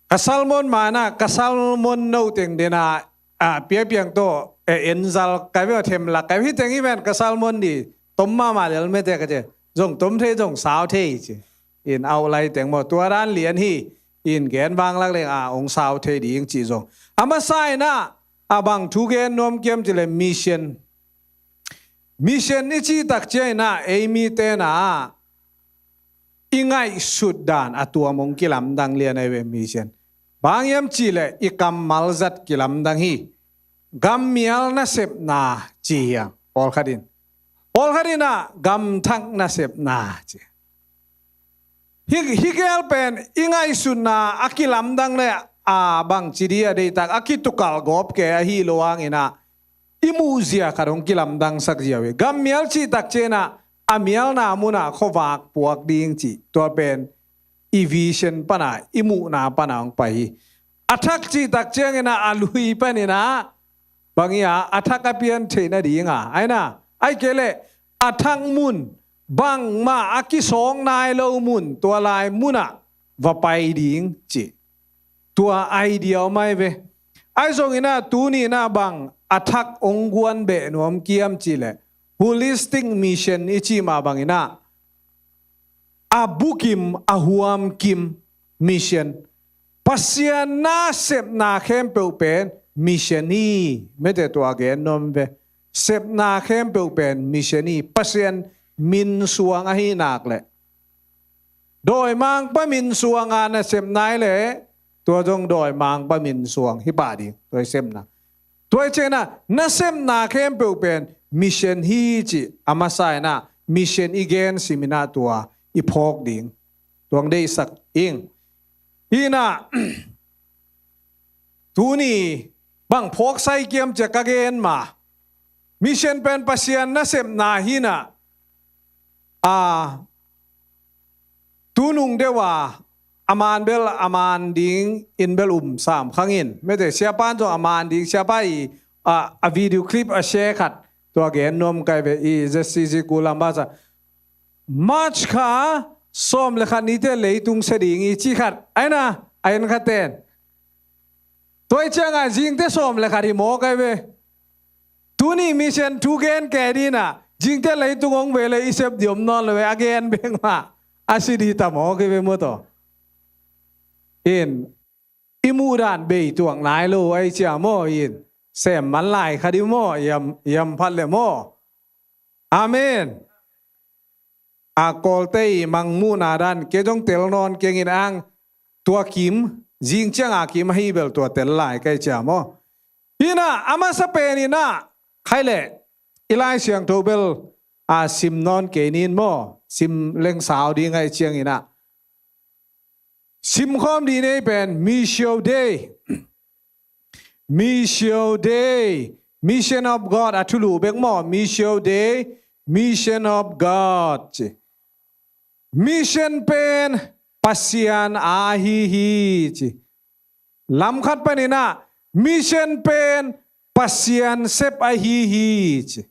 Ka sermon ma in ah, ka sermon no teng den a, a piapiang tawh e enzal kai ve, themlak kai ve, hih teng hi ven ka sermon di. Tom mahmah lel mete ka ci. Zong tom thei zong sau thei ci. In outline teng maw, tua dan lian hi. In gen vanglak leng a hong sau thei ding cih zong. A masa in ah a bang thu gen nuam ka hiam cih leh mission. Mission i cih tak ciangin ah ei mite in ah i ngaihsut dan a tuam hong kilamdang lian ahi ve mission. Bang hiam cih leh i kammal zat kilamdang hi. Gammial nasepna ci hi ing. Pawlkhat in, pawlkhat in ah gamthak nasepna ci. Hih, hih gel pen i ngaihsutna a kilamdang le a bangci di a deihtak a kitukalh gawp kei ahi lo hangin ah i muhzia khat hong kilamdangsak zia uh hi. Gammial cih tak ciangin ah a mialna mun ah khuavak puak ding cih, tua pen i vision pan a, i muhna pan a hong pai hi. A thak cih tak ciangin ah a lui panin ah bang hi a, a thak a pian theih nading a, ahi na, ahih kei leh a thak mun, bangmah a kisawng nai lo mun, tua lai mun ah va pai ding cih. Tua idea om ahi ve. Ahi zongin ah tuni in ah bang a thak hong guan beh nuam ka hiam cih leh holistic mission i cih mah bangin ah a bukim, a huamkim mission. Pasian nasepna khempeuh pen mission hi. Mete, tua gen nuam ve. Sepna khempeuh pen mission hi. Pasian min suang ahi nak leh, dawimangpa min suang a nasepna hi leh, tua zong dawimangpa min suang hi pah ding, tua i sepna. Tua i cihna, nasepna khempeuh pen mission hi cih a masa in ah, mission i gen simin ah tua i phawk ding. Tua hong deihsak ing. Hi in ah, tuni bang phawk sai ka hiam cih ka gen ma. Mission pen Pasian nasepna hi in ah, a, tu nung deuh a, a man bel a man ding in bel um sam khang in. Mete, siapa in zong a man ding, siapa i, a, a video clip a share khat, tua gen nuam ka hi ve, i Z C C Kulam basa. March kha sawm le khat ni teh leitung sia ding hi ci khat, ahi na, a en khat ten. Tua ahih ciangin zingteh sawm le khat hi mawk ahi ve. Tuni mission thu gen kei ding in ah, zingteh leitung hong ve leh i sep ding om nawn lo ve, a gen bek mah a si ding ta mawk hi ve maw taw. In, i muh dan bei tuak nai lo ahih ciang maw, in, sem man lai kha ding maw, i am, i am phat leh maw. Amen. A, Kawlte i mangmuhna dan kei zong tel nawn keng in ang, tua kim, zing ciang a kim ahi bel tua tel lai ka hi cia maw. Hi in ah, a masa pen in ah, khai leh, i Lai Siangtho bel a sim nawn kei ning maw, sim leng sau ding ahih ciangin ah. Simkhawm ding nei pen Missio Dei. Missio Dei. Mission of God a thulu bek maw. Missio Dei, Mission of God ci. Mission pen Pasian a ahi hi ci. Lam khat panin ah, mission pen Pasian sep ahi hi ci.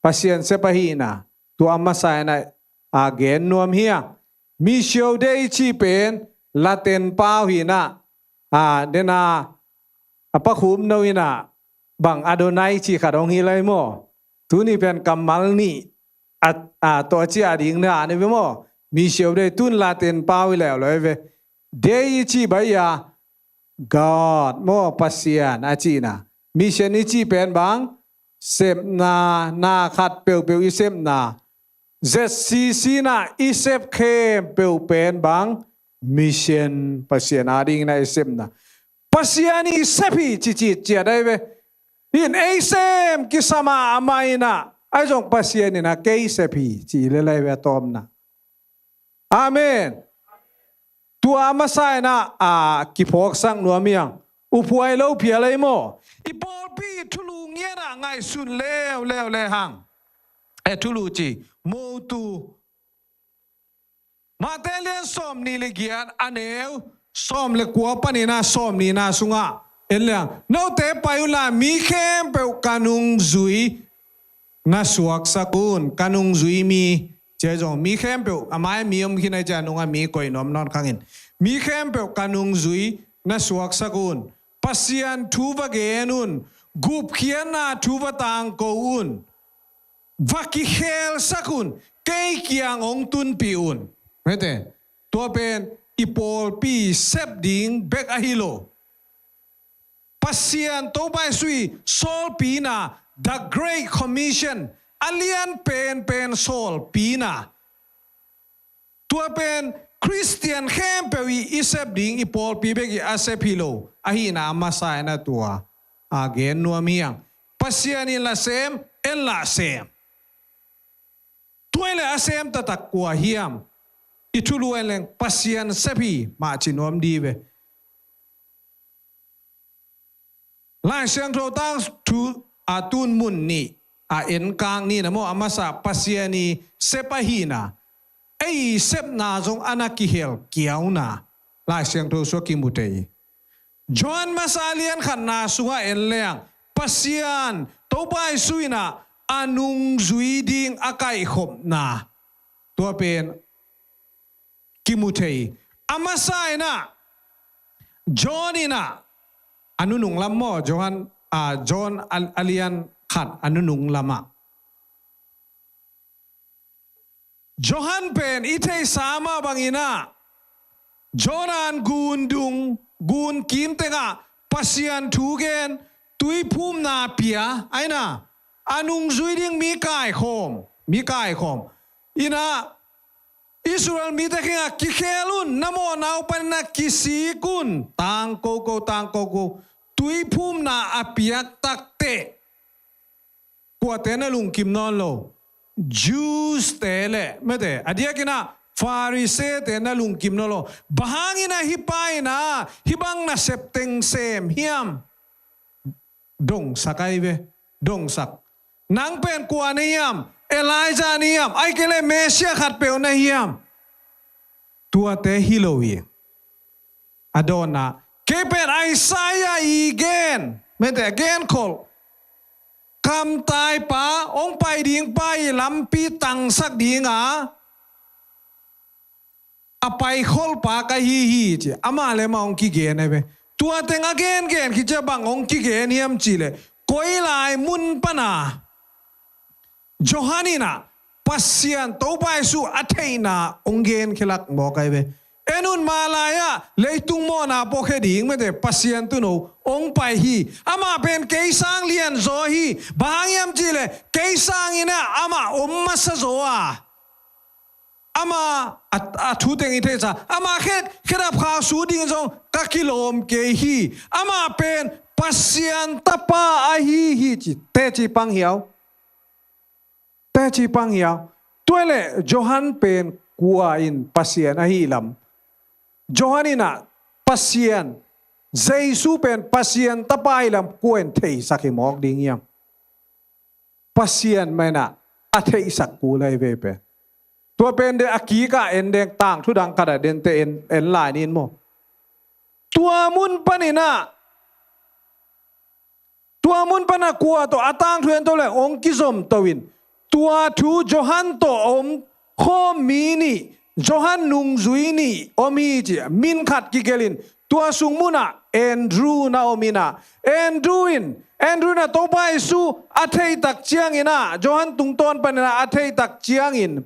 Pasian sep ahi in ah, tua masa in ah, a gen nuam hi a. Missio Dei cih pen Latin pau hi in ah, a, den a, a pakhum no in ah, bang Adonai cih khat hong hi lai maw. Tuni pen kammal nih a, a, tawh a ciah ding na ni ve maw. Missio Dei, tun Latin pau hi leh lo hi ve. Dei i cih bang a, God maw, Pasian a cihna. Mission i cih pen bang, sepna, na khat peuhpeuh i sepna. Z C C in ah i sep khempeuh pen bang, mission, Pasian a dingin ah i sepna. Pasian i sep hi ci citciat ahi ve. Hih in ei sem kisam a, amah in ah, ahi zong Pasian in ah kei sep hi ci lel ahi ve a tawpna. Amen. Tua a masa in ah, a kiphawksak nuam hi hang. Uphuai lo phial ahi maw? I pawlpi thulu ngiat ah ngaihsun leuleu le hang. E, thulu ci, motu. Matthai lian sawmnih le giat, a neu sawm le kua panin ah sawmnihna sungah en leng, note pai unla mi khempeuh ka nungzui na suaksak un. Ka nungzui mi, cia zong mi khempeuh, a mai mi om khin a, cia nungah mi koih nuam nawn khangin, mi khempeuh ka nungzui na suaksak un. Pasian thu va gen un. Gupkhiatna thu va tangko un. Va kikhelsak un, kei kiang hong tunpih un. Mete, tua pen i pawlpi sep ding bek ahi lo. Pasian Topa Jesu i sawlpina, the Great Commission, a lian penpen sawlpina. Tua pen Khristian khempeuh i, i sep ding, i pawlpi bek i a sep hi lo ahihna a masa in ah tua a gen nuam hi hang. Pasian in la sem, en la sem. Tua i le a sem taktak kua hiam? I thulu en leng Pasian sep hi mah ci nuam di ve. Lai Siangtho tangthu a tun mun nih a enkak ni na maw, a masa Pasian i sep ahihna, ei i sepna zong a na kihel kiauna Lai Siangtho sua kimu thei. Johan masa lian khatna sungah en leng, Pasian Topa Jesu in ah a nungzui ding a kaihkhopna, tua pen kimu thei. A masa in ah, John in ah, a nunung lam maw, Johan, a, John a, a lian khat a nunung lamah. Johan pen i theihsa mah bangin ah, Jonah in gun dung, gun kim tengah Pasian thu gen, tuiphumna pia, aina, a nungzui ding mi kaikhawm, mi kaikhawm. In ah, Israel mite kiangah kikhel un, na mawhna uh panin ah kisik un, tangkoko, tangkoko, tuiphumna a piak takteh, kuate na lungkim nawn lo? Jews te le, mete, a diakin ah Pharisee te na lungkim nawn lo. Bang hangin ah hih pa in ah hih bang nasep teng sem hiam? Dongsak ahi ve, dongsak. Nang pen kua na hiam? Elijah na hiam? Ahih kei leh Messiah khatpeuh na hiam? Tuate hi lo hi. A dawnna, kei pen Isaiah i gen, mete, a genkholh, kamtaipa, hong pai dingpa i lampi tangsak dinga a paikholhpa ka hi hi, ci. Amah le amah hong kigen ahi ve. Tua teng a gengen khit ciang bang hong kigen hiam cih leh, koi lai mun pana Johan in ah Pasian Topa Jesu a theihna hong genkhia lak mawk ahi ve. En un, mah lai-ah leitung mawhna pawkhia ding, mete, Pasian Tuuno hong pai hi. Amah pen kei sang lianzaw hi. Bang hang hiam cih leh kei sangin ah amah om masa zaw a, amah a, a thu teng i theihsa, amah khe, khedap khak sut ding zong ka kilawm kei hi. Amah pen Pasian Tapa ahi hi, ci. Teci pang hiau. Teci pang hiau. Tua leh Johan pen kua in Pasian ahih lam, Johan in ah Pasian, Jesu pen Pasian Tapa ahih lam kua in theisak hi mawk ding hiam? Pasian mah in ah a theihsak kul ahi ve pen. Tua pen de a kikah en deng, tangthu dang khat ah dente en, en lai nin maw. Tua mun panin ah, tua mun pana kua tawh a tangthu en to leh hong kizom to in, tua thu Johan tawh om khawm mi nih, Johan nungzui nih om hi, ci. Min khat kigelh in, tua sung munah Andrew na om in ah, Andrew in, Andrew in ah Topa Jesu a theih tak ciangin ah, Johan tungtawn panin ah a theih tak ciangin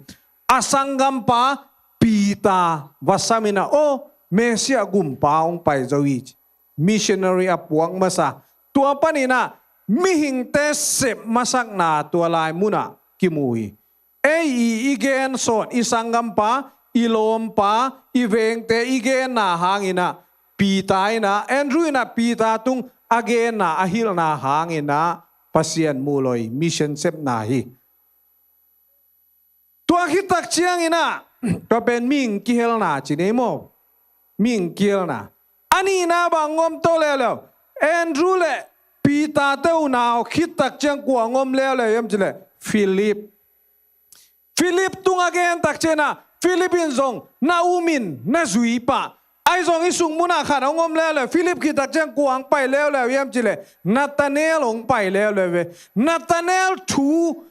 a sanggampa Peter va sam in ah, aw, Messiah gumpa hong pai zo hi, ci. Missionary a puak masa. Tua panin ah mihingte sep masakna tua lai munah kimu hi. Ei i, i gen sawt, i sanggampa, i lawmpa, i vengte i genna hangin ah Peter in ah, Andrew in ah Peter tung a genna, a hilhna hangin ah Pasian muh lo hi, mission sepna hi. Tua khit tak ciangin ah, tua pen mihing kihelna ci ni maw. Mihing kihelna. A nihna bang om to leuleu. Andrew le Peter te unau khit tak ciang kua om leuleu hiam cih leh Philip. Philip tung a gen tak ciangin ah, Philip in zong na um in, na zui pah. Ahi zong hih sung mun ah khat hong om leuleu. Philip khit tak ciang kua hong pai leuleu hiam cih leh Nathanael hong pai leuleu ve. Nathanael thu,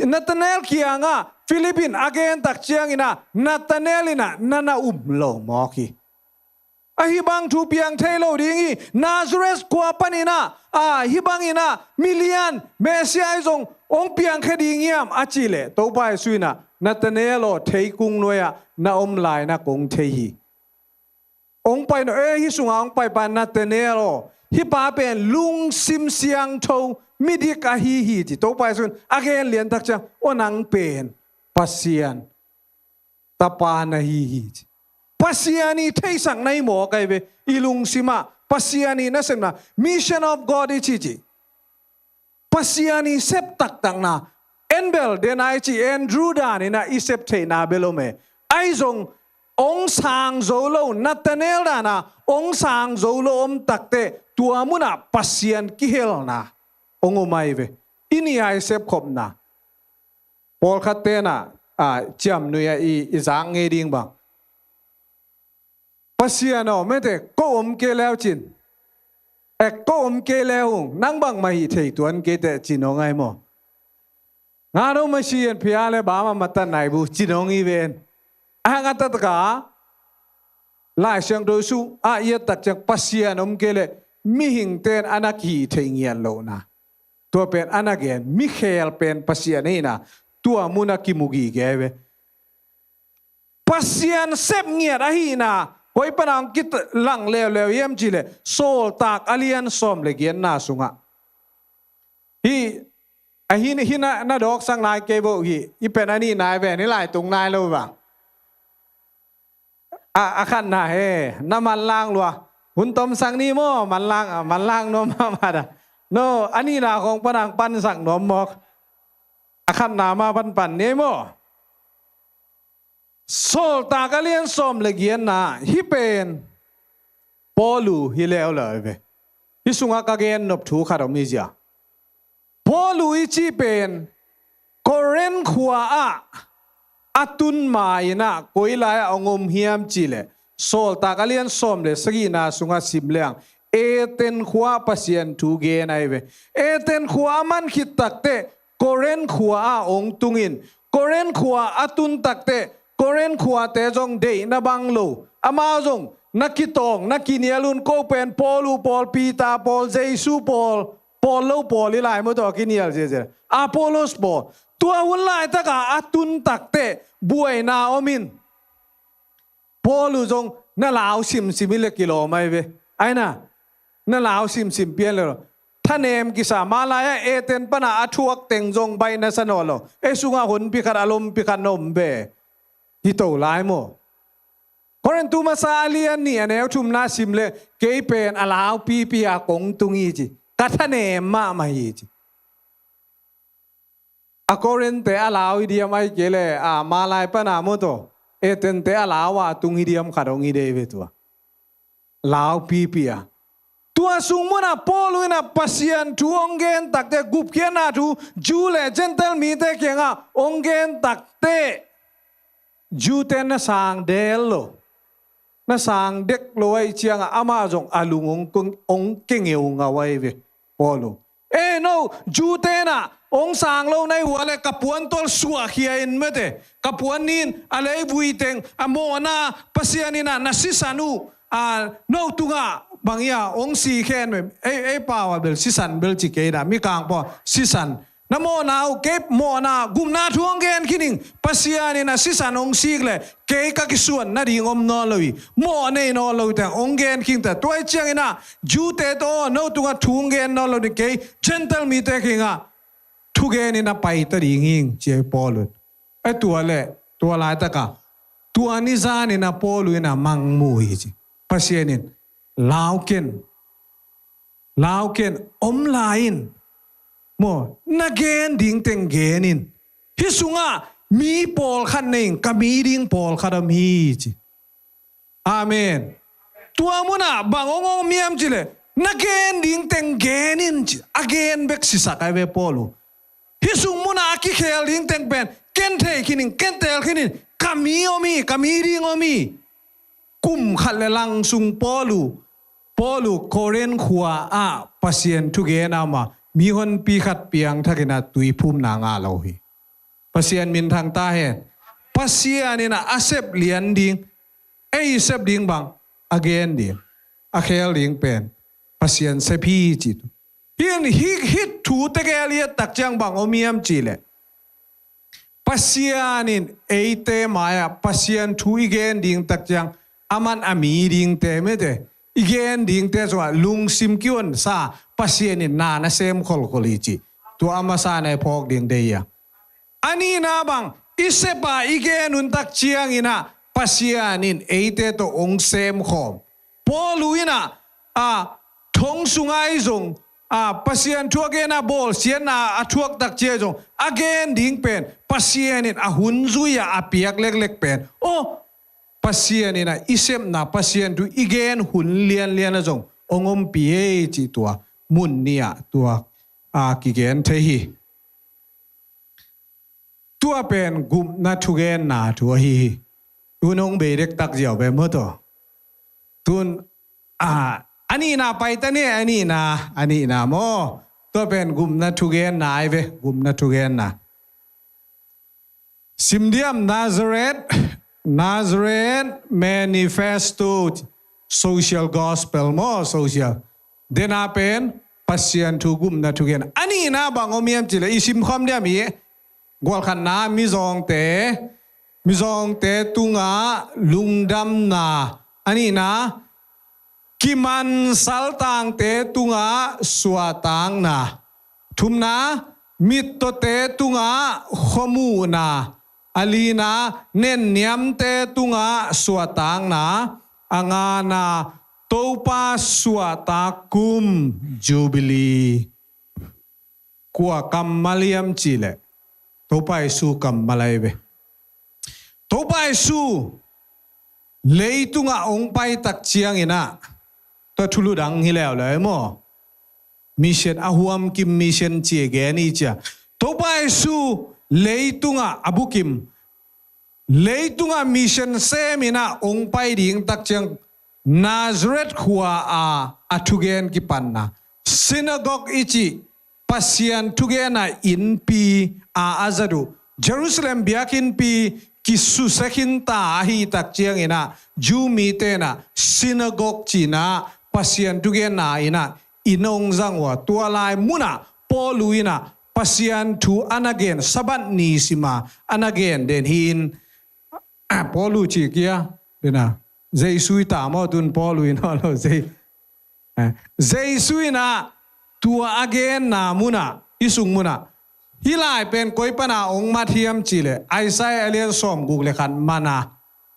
Nathanael kiangah Philip in a gen tak ciangin ah, Nathanael in ah na na um lo mawk hi. A hih bang thu piang thei lo ding hi. Nazareth khua panin ah, a, hih bangin ah milian Messiah ahi zong hong piangkhia ding hiam a cih leh, Topa Jesu in ah, Nathanael aw, theikung nuai-ah na om lai na kong thei hi. Hong pai no, eh, hih sungah hong paipa Nathanael aw, hih pa pen lungsim siangtho, midik ahi hi ci. Topa Jesu in a gen lian tak ciang, aw, nang pen Pasian Tapa na hi hi ci. Pasian i theihsakna hi mawk ahi ve. I lungsim ah Pasian i nasepna, mission of God i ci ci. Pasian i sep taktakna, en bel den a i ci, Andrew dan in ah i sep theihna bel om e. Ahi zong hong sang zo lo, Nathanael dan a hong sang zo lo om tak teh, tua mun ah Pasian kihelna hong om ahi ve. I nih a i sepkhopna. Pawlkhat ten ah, a, ciamnuih ah i, i zak ngei ding bang. Pasian aw, mete, ko om kei leu cin. Ek, ko om kei leu ung, nang bangmah hih thei tuan kei teh cin hong ahi maw. Nga do masi en pia le ba ma matan nai bu cin hong hi ven. A hang a tatka, Lai Siangtho sung ah i et tak ciang Pasian om kei leh mihing ten a na kihih thei ngiat lohna. Tua pen a na gen, mikhel pen Pasian ahihna, tua mun ah kimu gige ve. Pasian sep ngiat ahihna, koi pan a hong kilang leuleu hiam cih leh, Sawltak a lian sawm le giatna sungah. Hih, a hih, hih na, na dawksak nai kei bo hih, hih pen a nihna hi ven, hih lai tung nai lo bang. A, a khatna he, na manlang lua. Hun tomsak ni maw, manlang, a, manlang nuam mahmah a. No, a nihna khawng pan a hong pansak nuam mawk. A khatna mah panpan ni maw. Sawltak a lian sawm le giatna, hih pen Paulu hi leuleu ve. Hih sungah ka gen nop thu khat om hi zia. Paulu i cih pen Korinth khua ah a tun ma-in ah koi lai-ah hong om hiam cih leh, Sawltak a lian sawm le sagihna sungah sim leng, Athens khua ah Pasian thu gen ahi ve. Athens khua a man khit tak teh Korinth khua ah hong tung in, Korinth khua a tun tak teh Korinth khuate zong deihna bang lo, amau zong na kitawng, na kinial un, ko pen Paulu pawl, Peter pawl, Jesu pawl, pawl lo pawl hi lai maw, tua kinial ziazia, Apollos pawl. Tua hun laitak a a tun tak teh buaina om in, Paulu zong na lau simsim hi leh kilawm ahi ve. Ahi na, na lau simsim pian le lo. Thanem kisa, malai ah Athens pan a a thuak teng zong baih na sa nawn lo. Ei sungah honpi khat, a lompi khat na om ve. Hi to lai maw. Korinth masa a lian nih a neu thumna sim leh, kei pen a laupipi a kong tung hi ci. Ka thanem mahmah hi ci. A Korinth te a lau hi diam, ahih kei leh, a, malai pan a maw, tua Athens te a lau a tung hi diam khat hong hi dei ve tua. Laupipi a. Tua sung mun ah Paulu in ah Pasian thu hong gen tak teh, gupkhiatna thu Jew le Gentile mite kiangah hong gen tak teh, Jew te na sang del lo, na sang dek lo ahih ciangah amah zong a lung hong, hong kia ngeungau ahi ve, Paulu. Eh, no, Jew te in ah hong sang lo na hih uh leh ka puantual suahkhia in mete, ka puan ni in, a leivui teng, a mawhna Pasian in ah na sisan uh, a, no tungah bang hia, hong si khen mem. Ei, ei pau ah bel sisan bel ci kei dah, Mikang pau sisan. Na mawhna uh, kei mawhna, gupna thu hong gen khin ing. Pasian in a sisan hong sik leh kei ka kisuan nading om nawn lo hi. Mawh nei nawn lo hi teh hong gen khin ta. Tua ahih ciangin ah Jew te tawh, no tungah thu hong gen nawn lo ding, kei Gentile mite kiangah thugen in a pai ta ding hi ing, ci hi Paulu in. Eh, tua leh, tua laitak a, tua ni zan in ah Paulu in ah mangmu hi ci. Pasian in Lau ken, lau ken, om lai in. Maw, na gen ding teng gen in. Hih sungah mi pawlkhat nei in, ka mi ding pawlkhat om hi ci. Amen. Tua munah bang hong om hiam cih leh, na gen ding teng gen in ci. A gen bek sisak ahi ve Paul uh. Hih sung munah a kikhel ding teng pen ken thei khin in, ken teel khin in, ka mi om hi, ka mi ding om hi. Kum khat le lang sung Paul uh, Paul uh Korin khua ah Pasian thugen a om a, mihonpi khat piangthak in a tuiphumna ngah lo hi. Pasian minthang ta hen. Pasian in a, a sep lian ding, ei sep ding bang, a gen ding, a khel ding pen Pasian sep hi ci tu. Hih, hih, hih thu tegel i et tak ciang bang om hiam cih leh, Pasian in eite mai-ah Pasian thu i gen ding tak ciang, aman a mi dingte, mite, i gen dingte sungah lungsim kihonsa, Pasian in na na sem kholkhol hi ci. Tua a masa na i phawk ding deih hi a. A nihna bang, i sep a i gen un tak ciangin a, Pasian in eite tawh hong sem khawm. Paul uh in a, a, thong sungah i zong, a, Pasian thu a gen a, bawlsiatna a thuak tak ciang zong, a gen ding pen Pasian in a hun zui a, a piak leklek pen, aw, Pasian in a i sepna, Pasian thu i gen hun lianlian ah zong hong ompih hi ci. Tua mun nih ah tua, a, kigen thei hi. Tua pen gupna thugenna thu ahi hi. Tun hong bei dektak ziau ve maw taw. Tun, a, a nihna pai ta ni, a nihna, a nihna maw. Tua pen gupna thugenna ahi ve, gupna thugenna. Sim diam, Nazareth, Nazareth Manifesto, Social Gospel maw, social. Dena pen Pasian thu gupna thugen. A nihna bang om hiam cih leh i simkhawm diam hi. Gualkhatna, mizawngte, mizawngte tungah lungdamna. A nihna, kimansaltangte tungah suahtakna. Thumna, mittawte tungah khuamuhna. A lina, nenniamte tungah suahtakna. A ngana, Topa suahtak kum, Jubilee. Kua kammal hiam cih leh, Topa Jesu kammal ahi ve. Topa Jesu leitungah hong pai tak ciangin ah, tua thulu dang hi leuleu maw. Mission, a huamkim mission ci a gen hi cia. Topa Jesu leitungah a bukim, leitungah mission sem in ah hong pai ding tak ciang Nazareth khua a, a thugen kipanna. Synagogue i cih Pasian thugenna innpi a, a zat uh. Jerusalem biakinnpi kisusia khinta ahi tak ciangin ah, Jew mite in ah synagogue cihna Pasian thugenna in ah inn hong zang uh a. Tua lai munah Paul uh in ah Pasian thu a na gen, Sabbath ni sim a a na gen den hi in, Paul uh ci kia, dena, Jesu hi ta maw, tun Paul uh hi nawn lo, Je-, eh, Jesu in ah tua a genna munah, i sung munah, hih lai pen koi pana hong mat hiam cih leh, Isaiah a lian sawmguk le khat man a,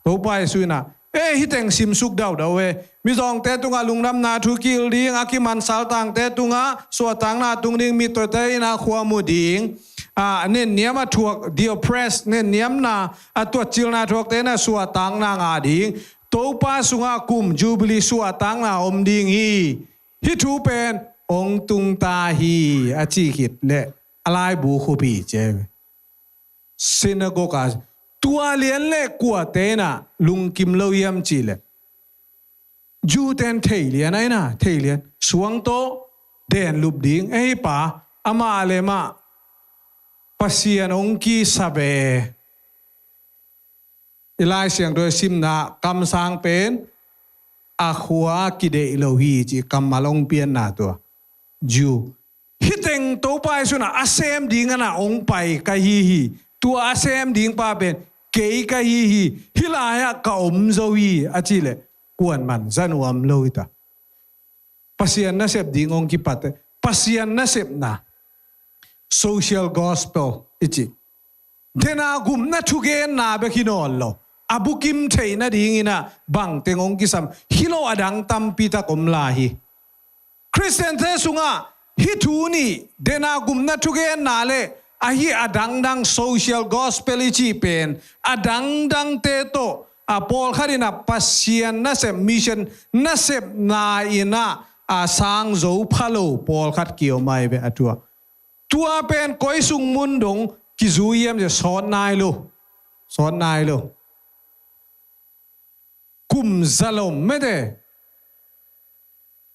Topa Jesu in ah, e, hih teng simsuk daudau e. Mizawngte tungah lungdamna thu kihilh ding, a kimansaltangte tungah suahtakna tung ding, mittawte in ah khua mu ding, a, nenniam a thuak, the oppressed, nenniamna a tuatcilna thuakte in ah suahtakna ngah ding, Topa sungah kum, Jubilee, suahtakna om ding hi. Hih thu pen hong tung ta hi, a ci khit leh a laibu khup hi ci. Synagogue ah, tua lian leh kuate in ah lungkim lo hiam cih leh, Jew ten thei lian a, in ah thei lian, suang tawh den lup ding, ei pa, amah le mah Pasian hong kisa ve. I Lai Siangtho i simna, kamsang pen a khua kideih lo hi ci kammal hong pianna tua. Jew. Hih teng Topa Jesu in ah a sem ding a na hong pai ka hi hi. Tua a sem ding pa pen kei ka hi hi. Hih lai-ah ka om zo hi, a cih leh kuaman za nuam lo hi ta. Pasian nasep ding hong kipat e. Pasian nasepna, social gospel i cih. Dena gupna thugenna bek hi nawn lo. a bukim theih nadingin ah bangteng hong kisam hi lo, a dang tampi tak om lai hi. Khristiante sungah hih thu nih, dena gupna thugenna le ahi a dangdang social gospel i cih pen a dangdangte tawh a pawlkhat in ah Pasian nasep, mission nasepna in ah a sang zo pha lo pawlkhat kiom ahi ve a tua. Tua pen koi sung mun dong kizui hiam ci sawt nai lo. Sawt nai lo. Kum zalom mete.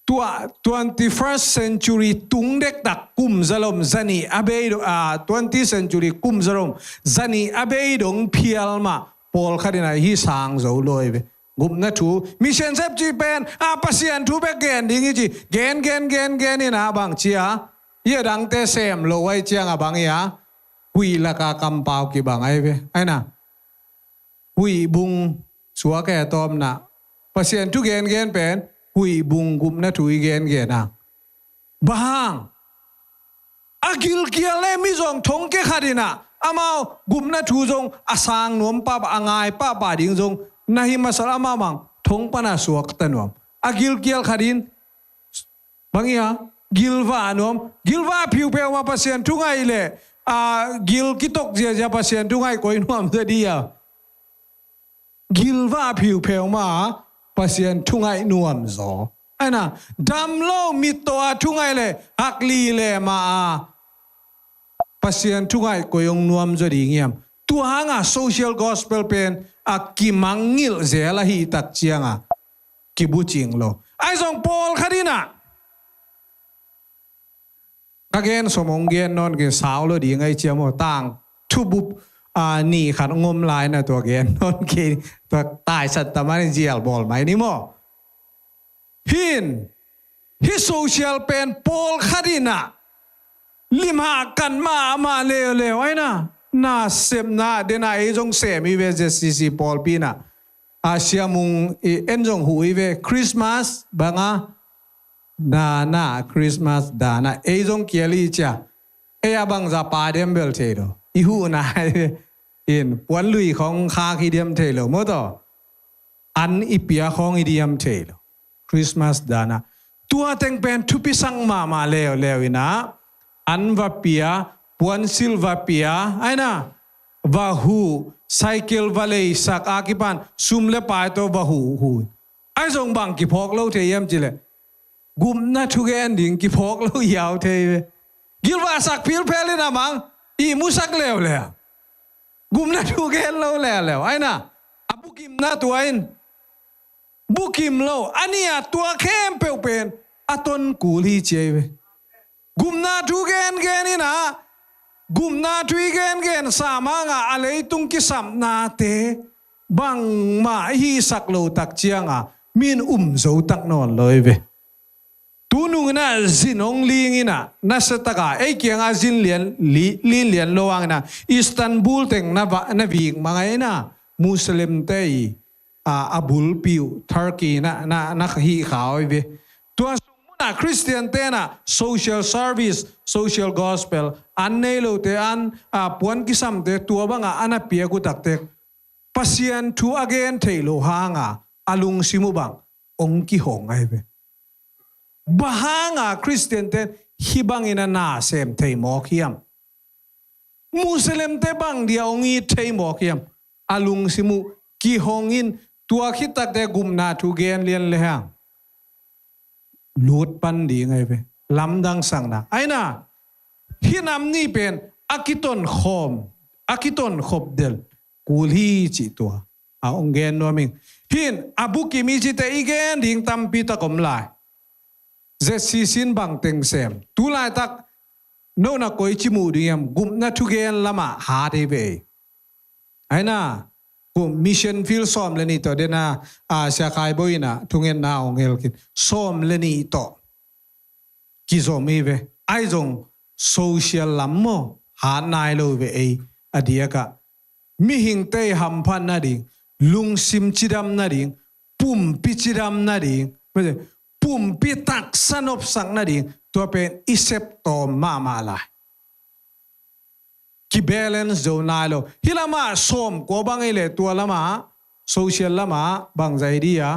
Tua twenty-first century tung dektak kum zalom, zanih a bei dong, ah, twenty century kum zalom, zanih a bei dong phial mah pawlkhat in ah hih sang zo lo hi ve. Gupna thu, mission sep cih pen, ah, Pasian thu bek gen ding hi ci, gen, gen, gen, gen in ah bang ci a, hih a dangte sem lo ahih ciang ah bang hi a, huih laka kampau kibang ahi ve. Ahi na, huih bung suak e tawpna. Pasian thu gengen pen huih bung gupna thu i gengen a. Bang hang? A gilkial le mi zong thongkia khat in ah amau gupna thu zong a sang nuam pahpah, a ngai pahpah ding zong na hi masa leh amau bang thong pan a suakta nuam. A gilkial khat in bang hi a, gilvah nuam, gilvah phiupheu mah Pasian thu ngaih leh, a, gil kitok ziazia Pasian thu ngaih koi nuam zaw di a. Gilvah phiupheu mah Pasian thu ngaih nuam zaw. Ahi na, dam lo mittaw a thu ngaih leh hak li le mah a Pasian thu ngaih koi hong nuam zaw ding hiam? Tua hang a social gospel pen a kimangngilh zel ahih tak ciang a kibucing lo. Ahi zong pawlkhat in ah, ka gen sawm hong gen nawn kei, sau lo ding ahih ciang maw, tang thubup, a, nih khat hong om lai na tua gen nawn kei, tua taisat ta man zial bawl mai ni maw. Hih, hih social pen pawlkhat in ah limhah kan mahmah leuleu ahi na, nasepna dena ei zong sem hi ve, Z C C pawlpi in ah. A, Sia Mung i en zong huh hi ve, Christmas bang a, dana, Christmas dana, ei zong kial hi cia. Ei a bangza pa diam bel thei lo. I huhna hi ve. In, puan lui khawng khak hi diam thei lo maw taw. An i pia khawng hi diam thei lo. Christmas dana. Tua teng pen thupi sak mahmah leuleu in ah, an va pia, puansilh va pia, ahi na, va huh, cycle va leisak a kipan, sum le pai tawh va huh, huh. Ahi zong bang kiphawk lo thei hiam ci leh, gupna thugen ding kiphawk lo hiau thei ve. Gilvahsak philphel in a mang, ihmusak leuleu. Gupna thugen lo leuleu. Ahi na, a bukimna tua in bukim lo, a nih a tua khempeuh pen a ton kul hi ci ahi ve. Gupna thu gengen in ah, gupna thu i gengen sam hang a, a leitung kisapnate bangmah i hihsak lo tak ciang a, min um zo tak nawn lo hi ve. Tu nung in ah zin hong ling in ah, nasa tak a, ei kiang a zin lian, li-, lin lian lo hang in ah, Istanbul teng na va-, na vik mang ahi na, Muslim te i, a, a bulpi uh Turkey na, na, na hih kha uh hi ve. Tua sung mun ah Khristian te in ah social service, social gospel an nei lote an, a, puan kisamte tua bang a, an a piak uh tak teh Pasian thu a gen theih loh hang a, a lungsim uh bang hong kihong ahi ve. Bang hang a Khristian te hih bang in a na sem thei mawk hiam? Muslim te bang dia hong it thei mawk hiam? A lungsim uh kihong in, tua khit tak teh gupna thu gen lian le hang lut pan ding ahi ve. Lamdang sakna. Ahi na, hih nam nih pen a kiton khawm, a kiton khop del kul hi cih tua a hong gen nuam ing. Hih a bukim i cih teh i gen ding tampi tak om lai. Z C C in bang teng sem? Tu laitak no na koici muh ding hiam? Gupna thugen lamah hat hi ve. Ahi na, kum mission field sawm le nih tawh dena, a, Sia Khai Bawi in ah thungetna hong hel khin. Sawm le nih tawh kizom hi ve. Ahi zong social lam maw, hat nai lo hi ve ei a diak ah. Mihingte hamphat nading, lungsim cidam nading, pumpi cidam nading, pumpi taksa nopsak nading, tua pen i sep tawm mahmah lai. Kibalance zo nai lo. Hih lamah sawmkua bang ei leh tua lamah social lama bangzah hi dia,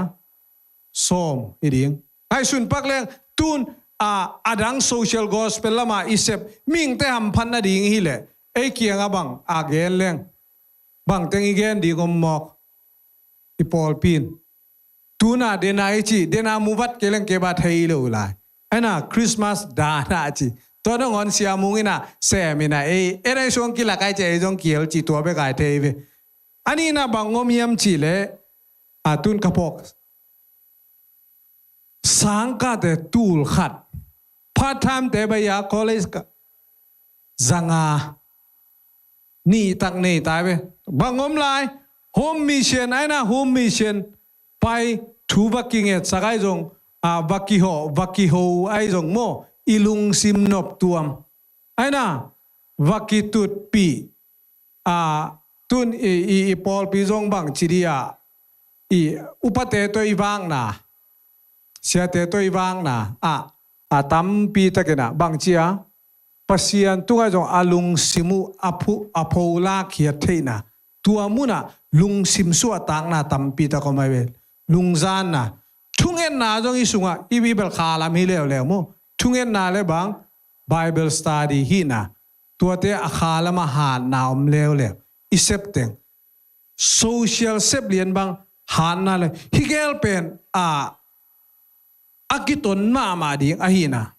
sawm hi ding. Ngaihsun pak leng tun a, a dang social gospel lama i sep mihingte hamphat nading hi leh ei kianga bang a gen leng bangteng i gen ding om mawk? I pawlpi in tuna dena i ci, dena muvat kei leng kei ba thei lo lai. Aina Christmas dana ci, tua nangawn siamung ina sem ina ei, ei dai suang kilak ai ci, ei zong kiel ci, tua bek ai thei ve. A nihna bang om hiam ci leh, a tun ka phawk sangkahte tul khat, part time te bai a college ka zanga nih tak nei tai ve. Bang om lai? Home mission, aina home mission pai thu va kingetsak ai zong, a, va kiho, va kiho ai zong maw, i lungsim noptuam. Aina va kitutpih, a, tun i, i, i pawlpi zong bang ci dia, i upate tawh i vakna, siate tawh i vakna, a, a tampi takina bang cia Pasian tungah zong a lungsim uh a phu, a pholak khiat theihna, tua munah lungsim suahtakna tampi tak om ai ve. Lungzanna, thungetna zong i sungah i bibel khalam hi leuleu maw. Thungetna le bang Bible study hina, tuate a khalam a hatna om leuleu. I septeng social sep lian bang hatna le hi gel pen a, a kiton mahmah ding ahina.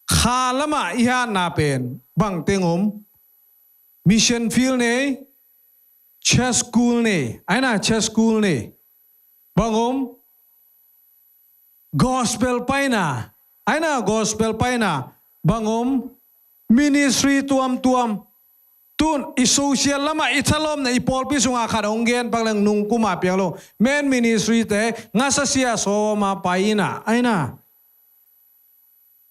Kha lamah i hatna pen bangteng om? Mission field nei, church school nei, aina church school nei. Bang om? Gospel paina, aina gospel paina. Bang om? Ministry tuamtuam. Tun i social lamah i thalawpna, i pawlpi sungah khat hong gen pak leng nungkuma piang lo. Men ministry te ngasa sia sawma pai ina, aina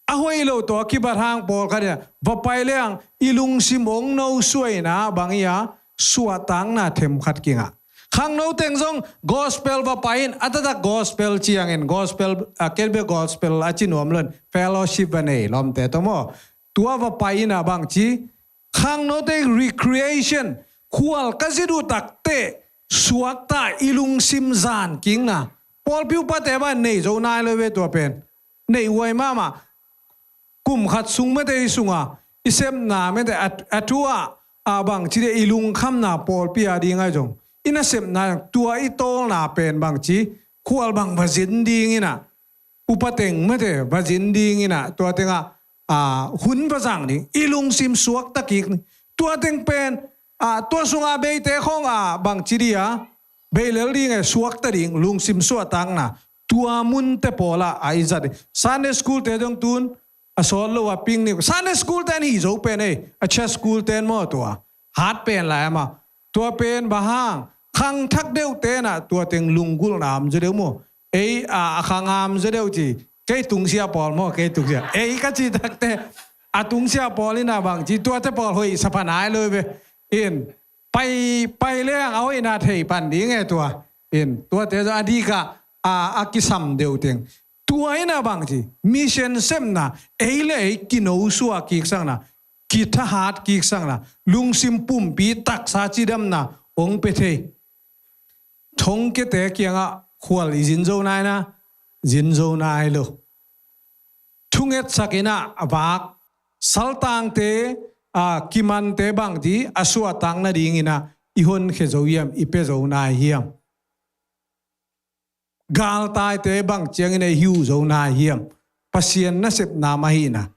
a hoih lo tawh a kibat hang pawlkhat ina va pai leng i lungsim hong no suaina bang ia, suahtakna themkhat kingah. Khangno teng zong gospel va pai in, a taktak gospel ciangin gospel, a, ken bia gospel a ci nuam lo in fellowship va nei lawmte tawh maw. Tua va pai ina bang ci, khangnote recreation, khual ka zit uh takteh suakta i lungsim zan kikna. Pawlpi upate bang nei zo nai lo ve tua pen. Nei huai mahmah. Kum khat sung mete i sunga i sepna mete a, a thu ah, a bang ci dia i lungkhamna pawlpi a ding ai zong i nasepna tua i tawlna pen bang ci, khual bang va zin ding ina, upa teng mete va zin ding ina, tua tengah, a, hun va zang ding, i lungsim suakta kik ni. Tua teng pen, a, tua sunga beite khong a bang ci dia, beilel ding e, suakta ding, lungsim suahtakna, tua munte pawlah a i zat ding. Sunday school te zong tun a sawt lo a picnic. Sunday school te an hi zo pen ei, a church school ten maw tua hat pen lai ama. Tua pen bang hang? Khangthak deuh tenah tua teng lunggulhna om zaw deuh maw. Ei, a, a khang a om zaw deuh ci, kei tungsia pawl maw, kei tungsia, ei ka ci takte a tungsia pawl ina bang ci, tuate pawl hoih sa pha nai lo ve. In pai, pai leng a hoihna thei pan ding e tua. In tuate zong a dikah, a, a kisam deuh teng. Tua ina bang ci, mission sepna ei le ei kinosuah kiksakna, kithahat kiksakna, lungsim pumpi taksa cidamna hong pia thei. Thongkiate kiangah khual i zin zo nai na, zin zo nai lo. Thungetsak ina a vak, saltangte, a, kimante bang di a suahtak nading ina i honkhia zo hiam, i pia zo nai hiam? Galtaite bang ciangin ei hiu zo nai hiam? Pasian nasepna mah hina.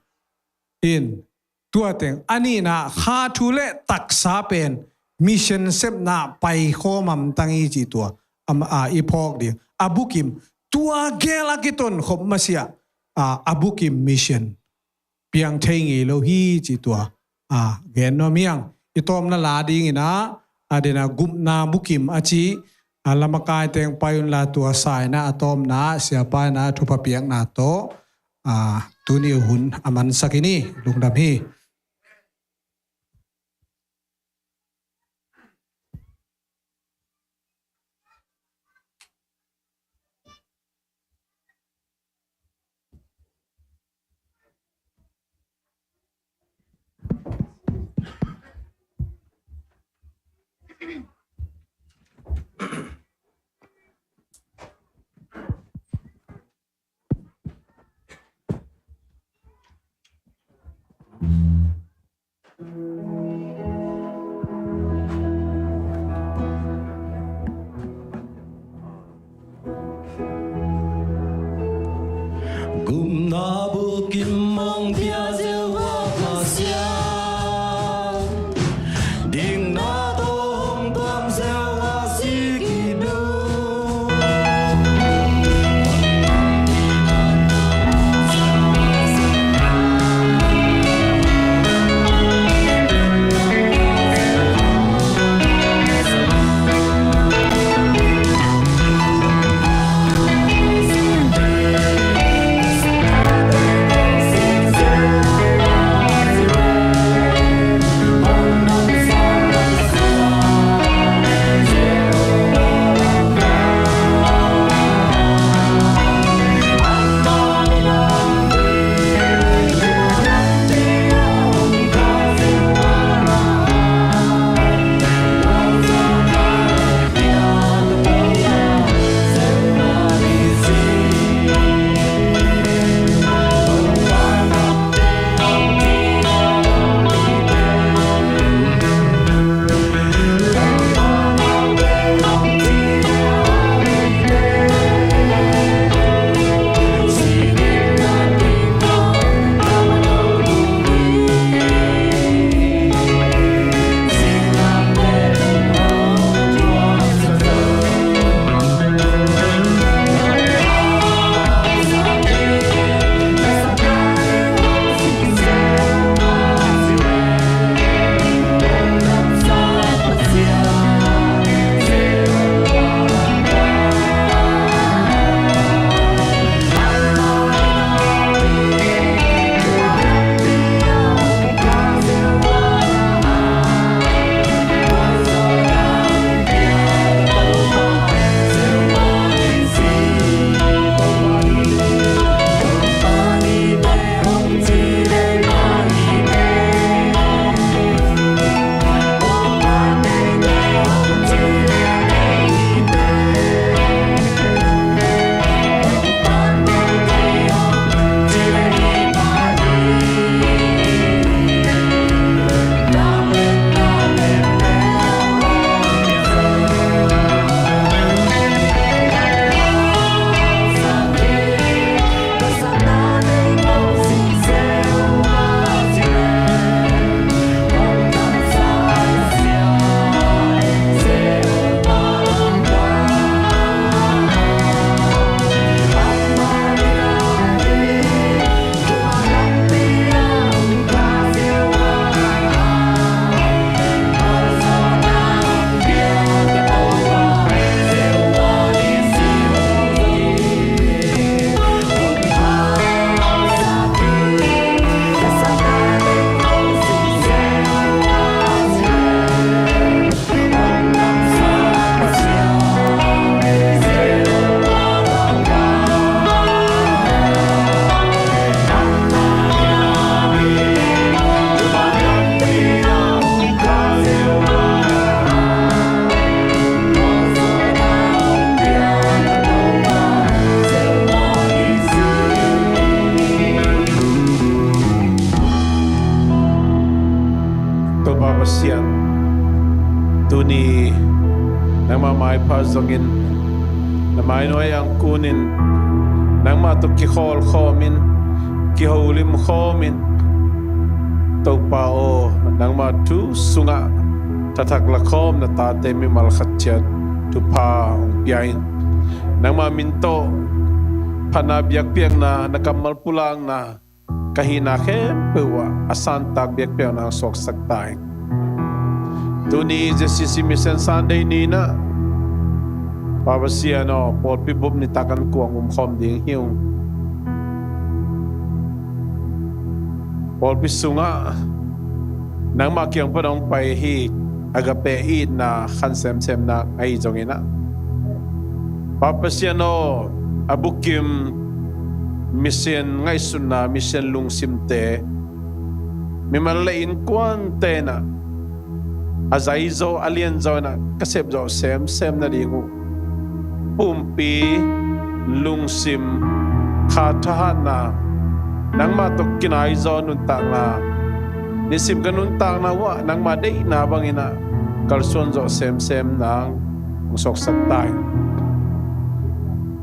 In tua teng a nihna kha thu le taksa pen mission sepna paikhawm hamtang hi ci tua, am, a, i phawk ding. A bukim, tua gel a kitonkhop masiah, a, a bukim mission piang thei ngei lo hi ci tua, a, gen nuam hiang. I tawpna la dingin a, a dena gupna bukim a ci, a, lamakai teng pai unla tua saina a tawpna, siapaina thupha piakna tawh, a, tuni hun a mansak in hi, lungdam hi. Sian, tuni nangmah maipha zongin na mainuai ang kunin, nangmah tawh kikhawlkhawmin, kiholimkhawmin, Topa aw, nangmah thu sungah thathak lakhawm na tate mimal khat ciat thupha hong pia in. Nangmah min tawh phatna biakpiakna, na kammal pulakna, ka hihna khempeuh ah a santak biakpiakna hong suaksak ta in. Tuni J C C Mission Sunday ni-in ah, Pa Pasian aw, pawlpi bup nitak an kuang umkhawm ding hi ung. Pawlpi sungah nangmah kiang pan hong pai hi, agape itna khan semsemna ahi zongin ah, Pa Pasian aw, a bukim mission ngaihsutna, mission lungsimte mimal le innkuante in ah a zaizaw a lianzaw in ah ka sepzawh semsem nading uh pumpi, lungsim, kha thahatna, nangmah tawh kinaizaw nuntakna, nisim ka nuntakna uh ah nangmah deihna bangin ah kalsuan zawh semsem nang hong suaksak ta in.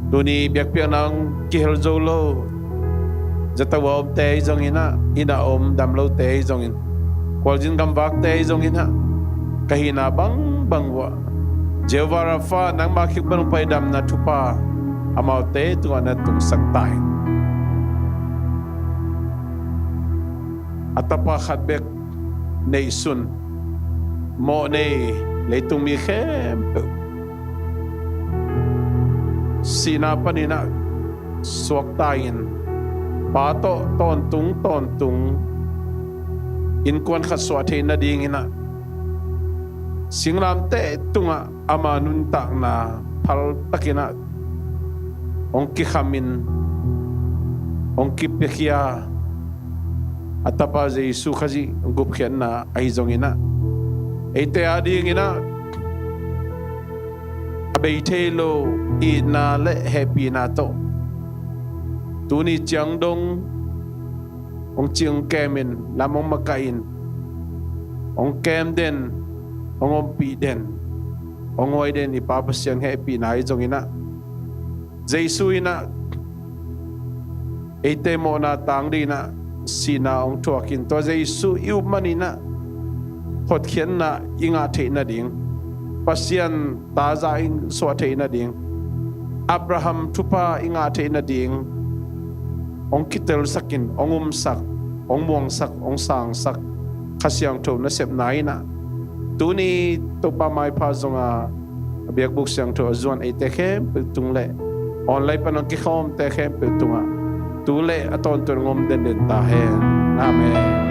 Tuni biakpiakna hong kihel zo lo, zato a omte ahi zongin ah, inn a om damlote ahi zongin, khualzin gamvakte ahi zongin ah, ka hihna bangbang uh ah Jehovah Rapha, nangmah kiang pan hong pai damna thupha amaute tungah na tungsak ta in. A tapa khat bek neihsun, mawh nei leitung mi khempeuh sihna panin ah suakta in, Pa tawh tawntung tawntung innkuan khat suah theih nadingin ah, singlamteh tungah ama nuntakna phaltakin ah hong kikhamin, hong kipiakhia a tapa Jesu Khazih gupkhiatna ahi zongin ah, eite adingin ah a bei thei lo itna le hehpihna tawh tuni ciang dong hong cih hong kemin, lam hong makahin, hong kem den, hong ompih den, hong huai den i Pa Pasian hehpihna ahi zongin ah, Jesu in ah eite mawhna tang dingin ah sihna hong thuakin, tua Jesu i up manin ah hotkhiatna i ngah theih nading, Pasian taza i suah theih nading, Abraham thupha i ngah theih nading hong kitelsakin, hong umsak, hong muangsak, hong sangsak Kha Siangtho nasepna in ah, tuni Topa maipha zonga a biakbuk siangtho a zuan eite khempeuh tung le online pan hong kikhawmte khempeuh tungah tu le a tawntung hong om denden ta hen. Amen.